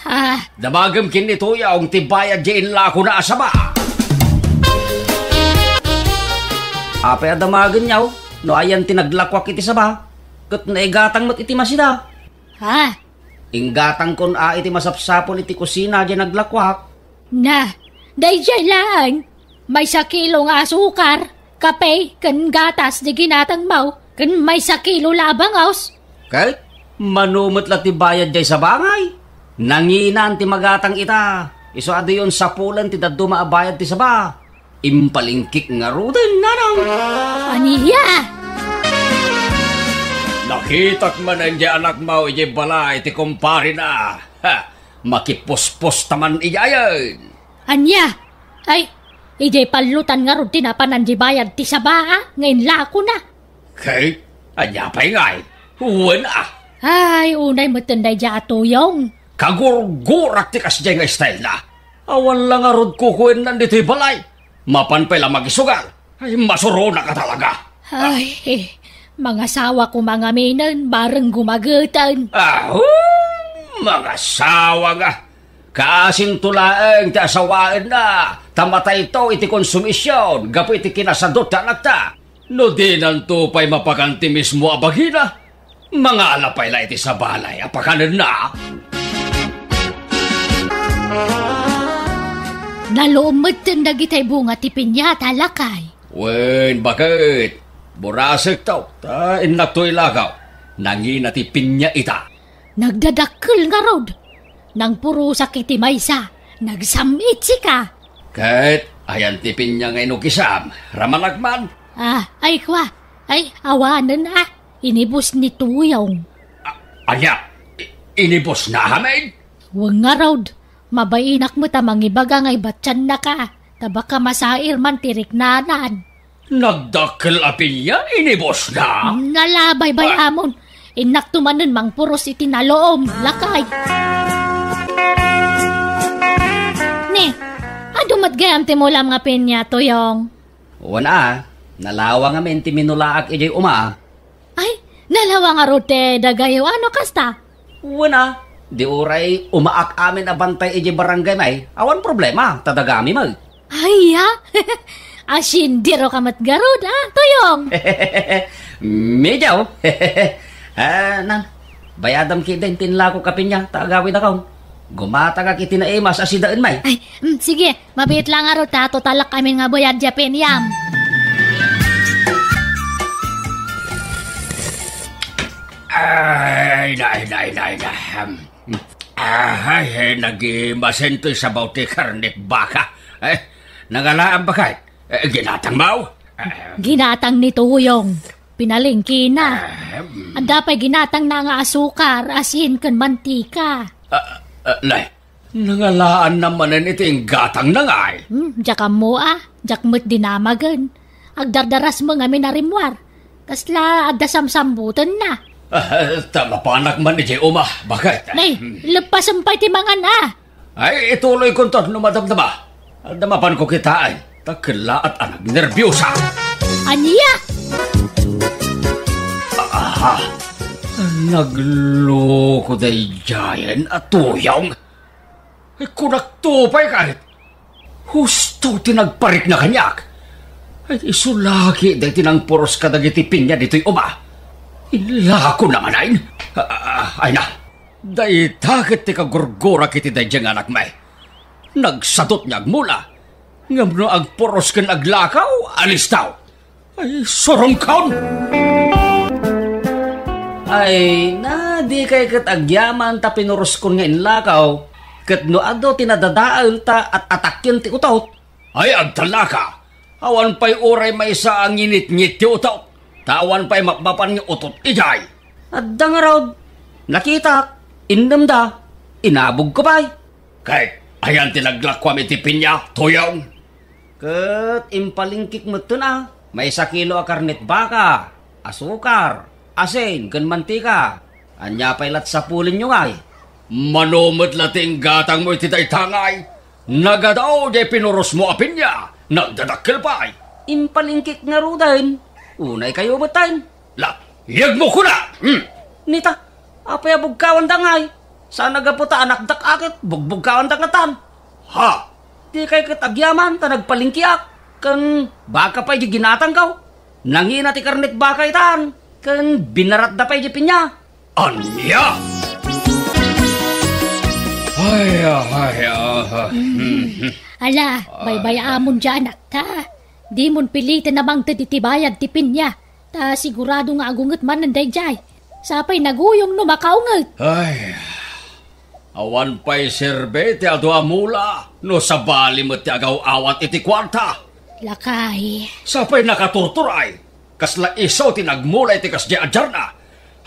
Ah. Damagem ken ni Tuyong ti bayad diay illakona a saba. Apay a damagenyo no ayan ti naglakuak iti saba, ket naigatang met iti masida? Ha? Inggatangkon a iti masapsapul iti kusina diay naglakuak. Na, daydiay laeng, maysa kilo nga asukar, kape, ken gatas ti ginatangmo, ken maysa kilo la a bangaws. Ket mano met la ti bayad diay saba ngay? Nanginan ti magatang ita. Isu a diyon sapulen ti dadduma a bayad ti saba. Impalingkik ngaruden, nanang. Ania? Nakitak manen diay anakmo idiay balay ti kumparena. Ha! Makipuspos ta man idiayen. Ania? Ay, idiay pallutan ngarud ti napanan diay bayad ti saba a nga inlakona. Ket ania pay ngay? Wen a. Ay, unay metten daydiay a Tuyong. Kagurgurak ti kasdiay nga estayna. Awan la ngarud kukuennan ditoy balay. Mapan pay la magisugal. Ay, masuronak a talaga. Ay, mangasawa koma ngaminen, bareng gumageten. Aho, mangasawa nga. Kaasinto laeng ti asawaenna, ta matayto iti konsumision gapu iti kinasadot ti anakta. No dinanto pay mapakan ti mismo a bagina, mangala pay la iti sabana a pakanenna. Naluom metten dagitay bunga ti piñata, lakay. Wen, baket, burasekto, ta innakto ilakaw. Nangina ti pinia ita. Nagdadakkel ngarud. Nangpurosak iti maysa, nagsam-itsika. Ket ayan ti pinia nga inukisam, ramanak man. Ah, ay kwa, ay, awanen a, inibus ni Tuyong. A-, ania? I-, inibusna amin? Wen ngarud, mabainak met a mangibaga nga ibattiannaka, ta baka masair man ti riknanan. Nagdakkel a pinia, inibusna? Nalabaybay-amon. Innakto manen mangpuros iti naloom, lakay. Ni, adu met gayam ti mulam nga pinia, Tuyong? Wen a, nalawang amin ti minulaak idiay uma. Ay, nalawang ngarud ti dagayo, ano kasta? Wen a, di uray umaak amin a bantay idiay barangay may, awan problema, ta dagami met. Ay, ya? Asindiro ka met garud, ah, Tuyong? Medyo. Ah, nang, bayadam kidin ti inlako ka pinia, ta agawidakon. Gumatangak iti naimas a sidaen may. Ay, mm, sige, mabiit lang ngarud ta totalak amin nga bayad diay piniam. Ay, nay, nay, nay, nay. Ahay, eh, nagimasen toy sabaw ti karnet baka. Eh, nangalaan ba kay? Eh, ginatang mo? Eh, ginatang ni Tuyong. Pinalengkina. Eh, mm. Adda pay ginatangna nga asukar, asin, ken mantika. Ah, ah, lay, nangalaan na manen iti inggatangna ngay? Hmm, diak ammo a, diak met dinamagen. Agdardaras mo ngamin a rimmuar. Kasla adda samsambutenna. Ah, ta mapanak man idiay uma, baket? Nay, hmm, leppasen pay ti mangan a. Ay, ituloy konto no madamdama. Adda mapanko kitaen, ta kellaat a nagnerbiosa. Ania? Aha, nagloko daydiayen a Tuyong. Ay, kunakto pay ket, husto ti nagparikna kaniak. Ay, isu lagi daytoy nangpuros kadagiti pinia ditoy uma. Inlako na manen. Ah, ah, ay na, dayta ket ti kagurgurak iti daydiay nga anakmi. Nagsadut nga agmula. Ngem no agpuros ken aglakaw, alistaw. Ay, surungkon! Ay, na, dikay ket agyaman ta pinuroskon nga inlakaw, ket no adu ti nadadael ta at-atakken ti utot. Ay, agtalaka! Awan pay uray maysa a nginitngit ti utot, ta awan pay mapmapan nga utot idiay. Adda ngarud, nakitak, innemda, inabogko pay. Ket ayan ti naglakuam iti pinia, Tuyong? Ket impalingkik metten a maysa kilo a karnet baka, asukar, asin, ken mantika. Ania pay la ti sapulenyo ngay? Mano met la ti inggatangmo iti dayta ngay? Nagadaw diay pinurosmo a pinia, nagdadakkel pay. Impalingkik ngaruden, unay kayo metten. La, yegmo kuna! Hmm. Nita, apay a bugkawanda ngay? Saan a gapu ta anakdak a ket bugbugkawanda ngatan? Ha? Dikay ket agyaman ta nagpalingkiak, ken baka pay di ginatangko. Nangina ti karnet baka itan, ken binaratda pay di pinia. Ania? Ay, ay, ah, hmm. Ala, baybay-amon diay anakta. Dimon piliten a mangted iti bayad ti pinia. Ta sigurado nga agunget manen daydiay. Sapay naguyong no makaunget. Ay, awan pay serbi ti adu a mula no sabali met ti agaw-awat iti kuarta. Lakay. Sapay nakaturturay. Kasla isu ti nagmula iti kasdiay a diarna.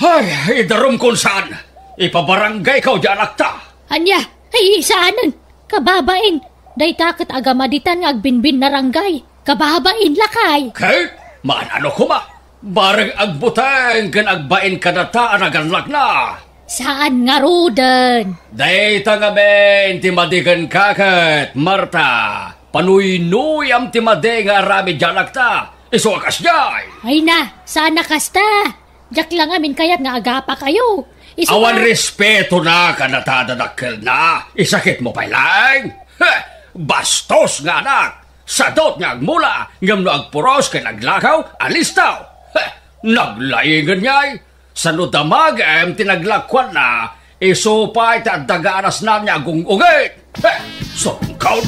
Ay, idarumkon saan. Ipabaranggayko diay anakta. Ania? Ay, saanen. Kababain. Dayta ket agamaditan nga agbinbinnaranggay. Kababain, lakay. Ket, maan-ano koma. Bareng agbuteng ken agbain kadata a nagallakna. Saan ngaruden. Dayta ngamin ti madi kenka ket, Marta. Panuynuyam ti madi nga aramid diay anakta. Isu a kasdiay. Ay na, saan a kasta. Diak la ngamin kayat nga agapakayo. Isu Awan a respetona kadata a dadakkelna. Isakitmo pay laeng. Heh! Bastos nga anak! Sadut nga agmula, ngem no agpuros ken aglakaw, alistaw! Heh! Naglaingen ngay! Sano damagem ti naglakuanna, isu pay ti adda gaanasnan nga agung-ungit! Heh! Surungkaw!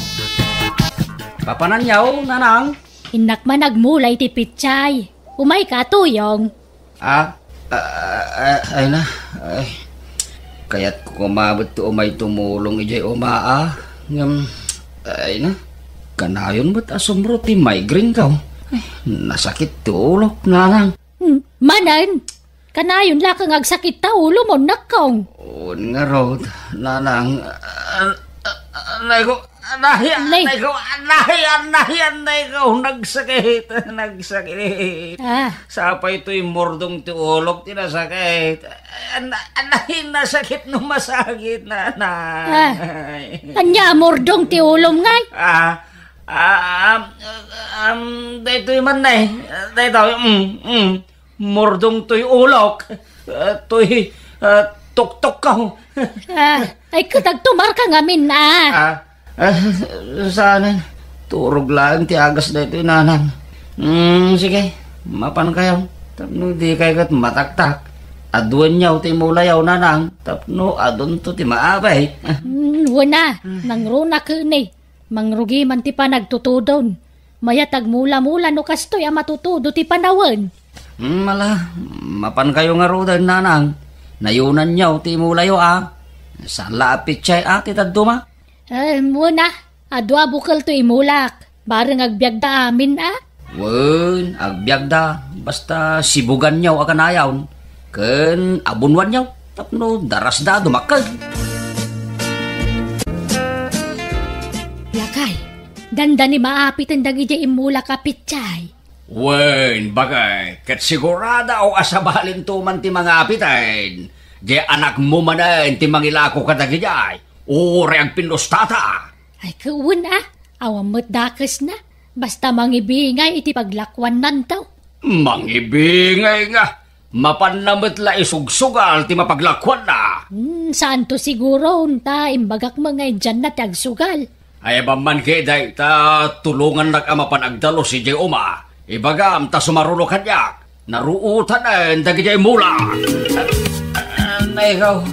Papananyaw, nanang? Innak man agmula iti pitsay. Umayka, Tuyong. Ah, ah, ah, ay na, ay. Kayatko koma met ti umay tumulong idiay uma, ah. Ngem, ay na, kanayon met a sumro ti migraine ko. Ay, nasakit ti ulok, nanang. Hmm, manen, kanayon la nga agsakit ta ulo mo, nakong. Wen ngarud, nanang, ah, ah, ah, anay ko, anay, Nay. Anay ko, anay, anay, anay ko, nagsakit, nagsakit. Ah. Sapay toy murdong ti ulok ti nasakit. An-, anay, nasakit no masakit, nanang. Ah. Ania, murdong ti ulom ngay? Ah, ah, um, um, daytoy man, Nay. Daytoy, mm, mm. Murdong toy ulok. Ah, toy, ah, tuktok ko. Ah, ay, ket agtumarka ngamin, ah. Ah, ah, saan? Turog laeng ti agas daytoy, nanang. Hmm, sige, mapankayo. Tapno dikay ket mataktak. Aduenyo ti imulayo, nanang. Tapno adunto ti maabay. Hmm, wen a, nangruna ken ni. Mangrugi man ti panagtutudon. Mayat agmula-mula no kastoy a matutudo ti panawen. Hmm, ala, mapankayo ngaruden, nanang. Nayonanyo ti imulayo, a. Saan la a pitsay, a, ti dadduma? Em, wen a, adu a bukel ti imulak. Bareng agbiagda amin, a. Wen, agbiagda, basta sibuganyo a kanayon, ken abunuanyo, tapno darasda a dumakkel. Lakay, dandani maapiten dagidiay immulak a pitsay. Wen, bakay, ket sigurado a sabalinto man ti mangapiten. Diay anakmo manen ti mangilako kadagidiay, uray agpinnustata. Ay, ket wen a, awan met dakesna. Basta mangibingay iti paglakuannanto. Mangibingay nga, mapanna met la isugsugal ti mapaglakuanna. Hmm, saanto siguron, ta imbagak met nga idianna ti agsugal. Ay, awan man ketdi, ta tulongannak a mapan agdalus idiay uma. Ibagam ta sumaruno kaniak. Naruotanen dagidiay mula. Anay ko,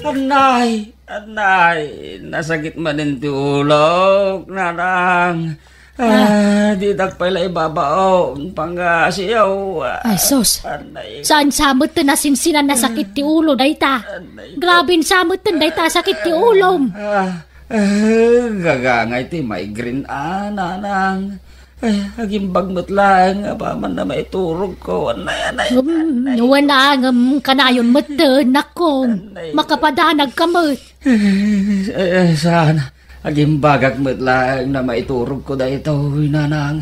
anay. Anay, nasakit manen ti ulok, nanang. Ah, didak pay la ibabaon, pangasiw. Ay, sus. Anay. Saan sa met ti nasinsinan a sakit ti ulo, dayta? Anay. Grabe sa met ti dayta a sakit ti ulom. Ah, ah, gagangay ti migraine, a, nanang. Ay, agimbag met laeng, apaman na maiturogko. Anay, anay, hmm, anay. Wen a, ngem kanayon met, nakong. Anay. Makapadanag ka met. Eh, eh, saan? Agimbagak met laeng na maiturogko daytoy, nanang.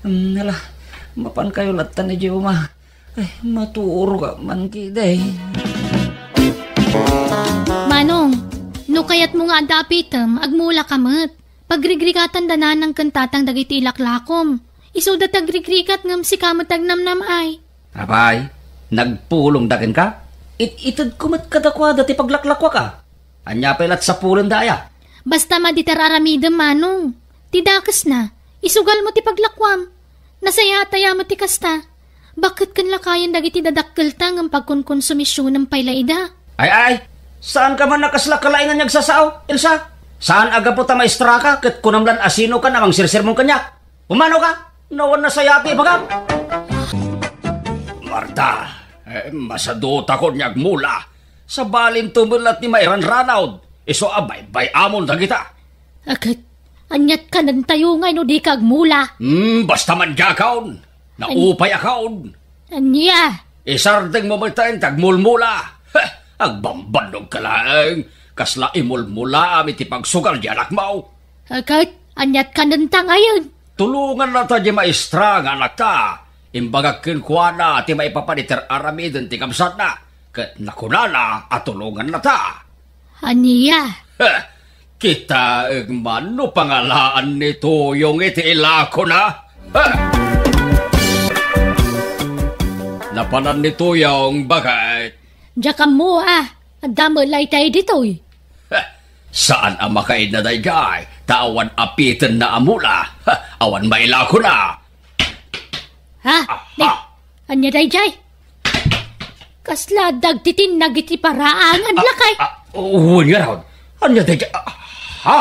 Hmm, ala, mapankayo latta idiay uma. Ay, maturogak man ketdi. Manong, no kayatmo nga adda apitem, agmula ka met. Pagrigrigatan da nanang ken tatang dagiti ilaklakom. Isuda ti agrigrigat ngem sika met agnamnam-ay. Apay, nagpulongda kenka? It-itedko met kadakuada ti paglaklakuaka. Ania pay lat sapulenda aya? Basta madi ti ar-aramidem, manong. Ti dakesna, isugalmo ti paglakuam. Nasayaat aya met ti kasta. Baket ken lakayen dagiti dadakkelta ngem pagkonkonsumisionem pay la ida. Ay, ay! Saanka man a kasla kalaingan nga agsasao, Elsa? Saan a gapu ta maestraka ket kunam lan a sinokan a mangsersermon kaniak? Pumanoka? No awan nasayaat ti ibagam. Marta, eh, masadutakon nga agmula. Sabalinto met la ti mairanranaw, isu a baybay-amon dagita. Aket, aniat kanentayo ngay no dika agmula? Hmm, basta mandiakon. Naupayakon. Ania? Isardengmo met ti agmulmula. Heh, agbambannogka laeng. Kasla imulmulaam iti pagsugal ti anakmo. Aket, aniat kanenta ngayen? Tulongannata ti maestra nga anakta. Imbagak kenkuana ti maipapan iti ar-aramiden ti kabsatna. Ket nakunana a tulongannata. Ania? Heh, kitaem man no pangalaan ni Tuyong iti ilakona. Heh! Napanan ni Tuyong, baket. Diak ammo a, adda met la itay ditoy. Heh, saan a makainna daydiay, ta awan apitenna a mula. Heh, awan mailakona. Ha? Aha. Ni, ania daydiay? Kasla dagiti tinnag iti paraangan, lakay. Ah, ah, wen ngarud. Ania daydiay? Ah, ha?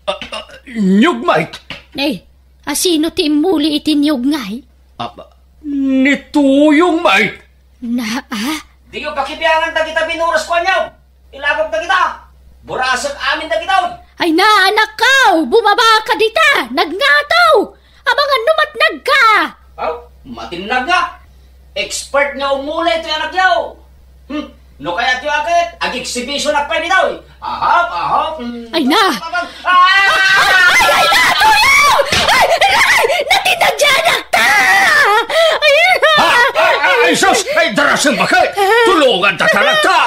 Ah, ah, nyugmay. Nay, Asino ti immuli iti niyog ngay? Apa, ni Tuyong met. Na, ah? Diyo pakibiangan dagita binuros ko aniaw. Ilagok dagita. Burasek amin dagita, oy. Ay na, anakko, bumaba ka dita. Nagngataw. Amangan no matnag ka. Aw, matinnag nga. Expert nga umuli itoy anakyo. Hmm, no kayatyo a ket, ag-exhibition ak pay ditoy. Ahap, ahap. Hmm. Ay na. Ah! Ay, ay, na, Tuyong! Ay, ay, ay, natinag ti anakta! Ay, ay, ay, ay, sus! Ay, darasem bakit? Tulungan ta ti anakta!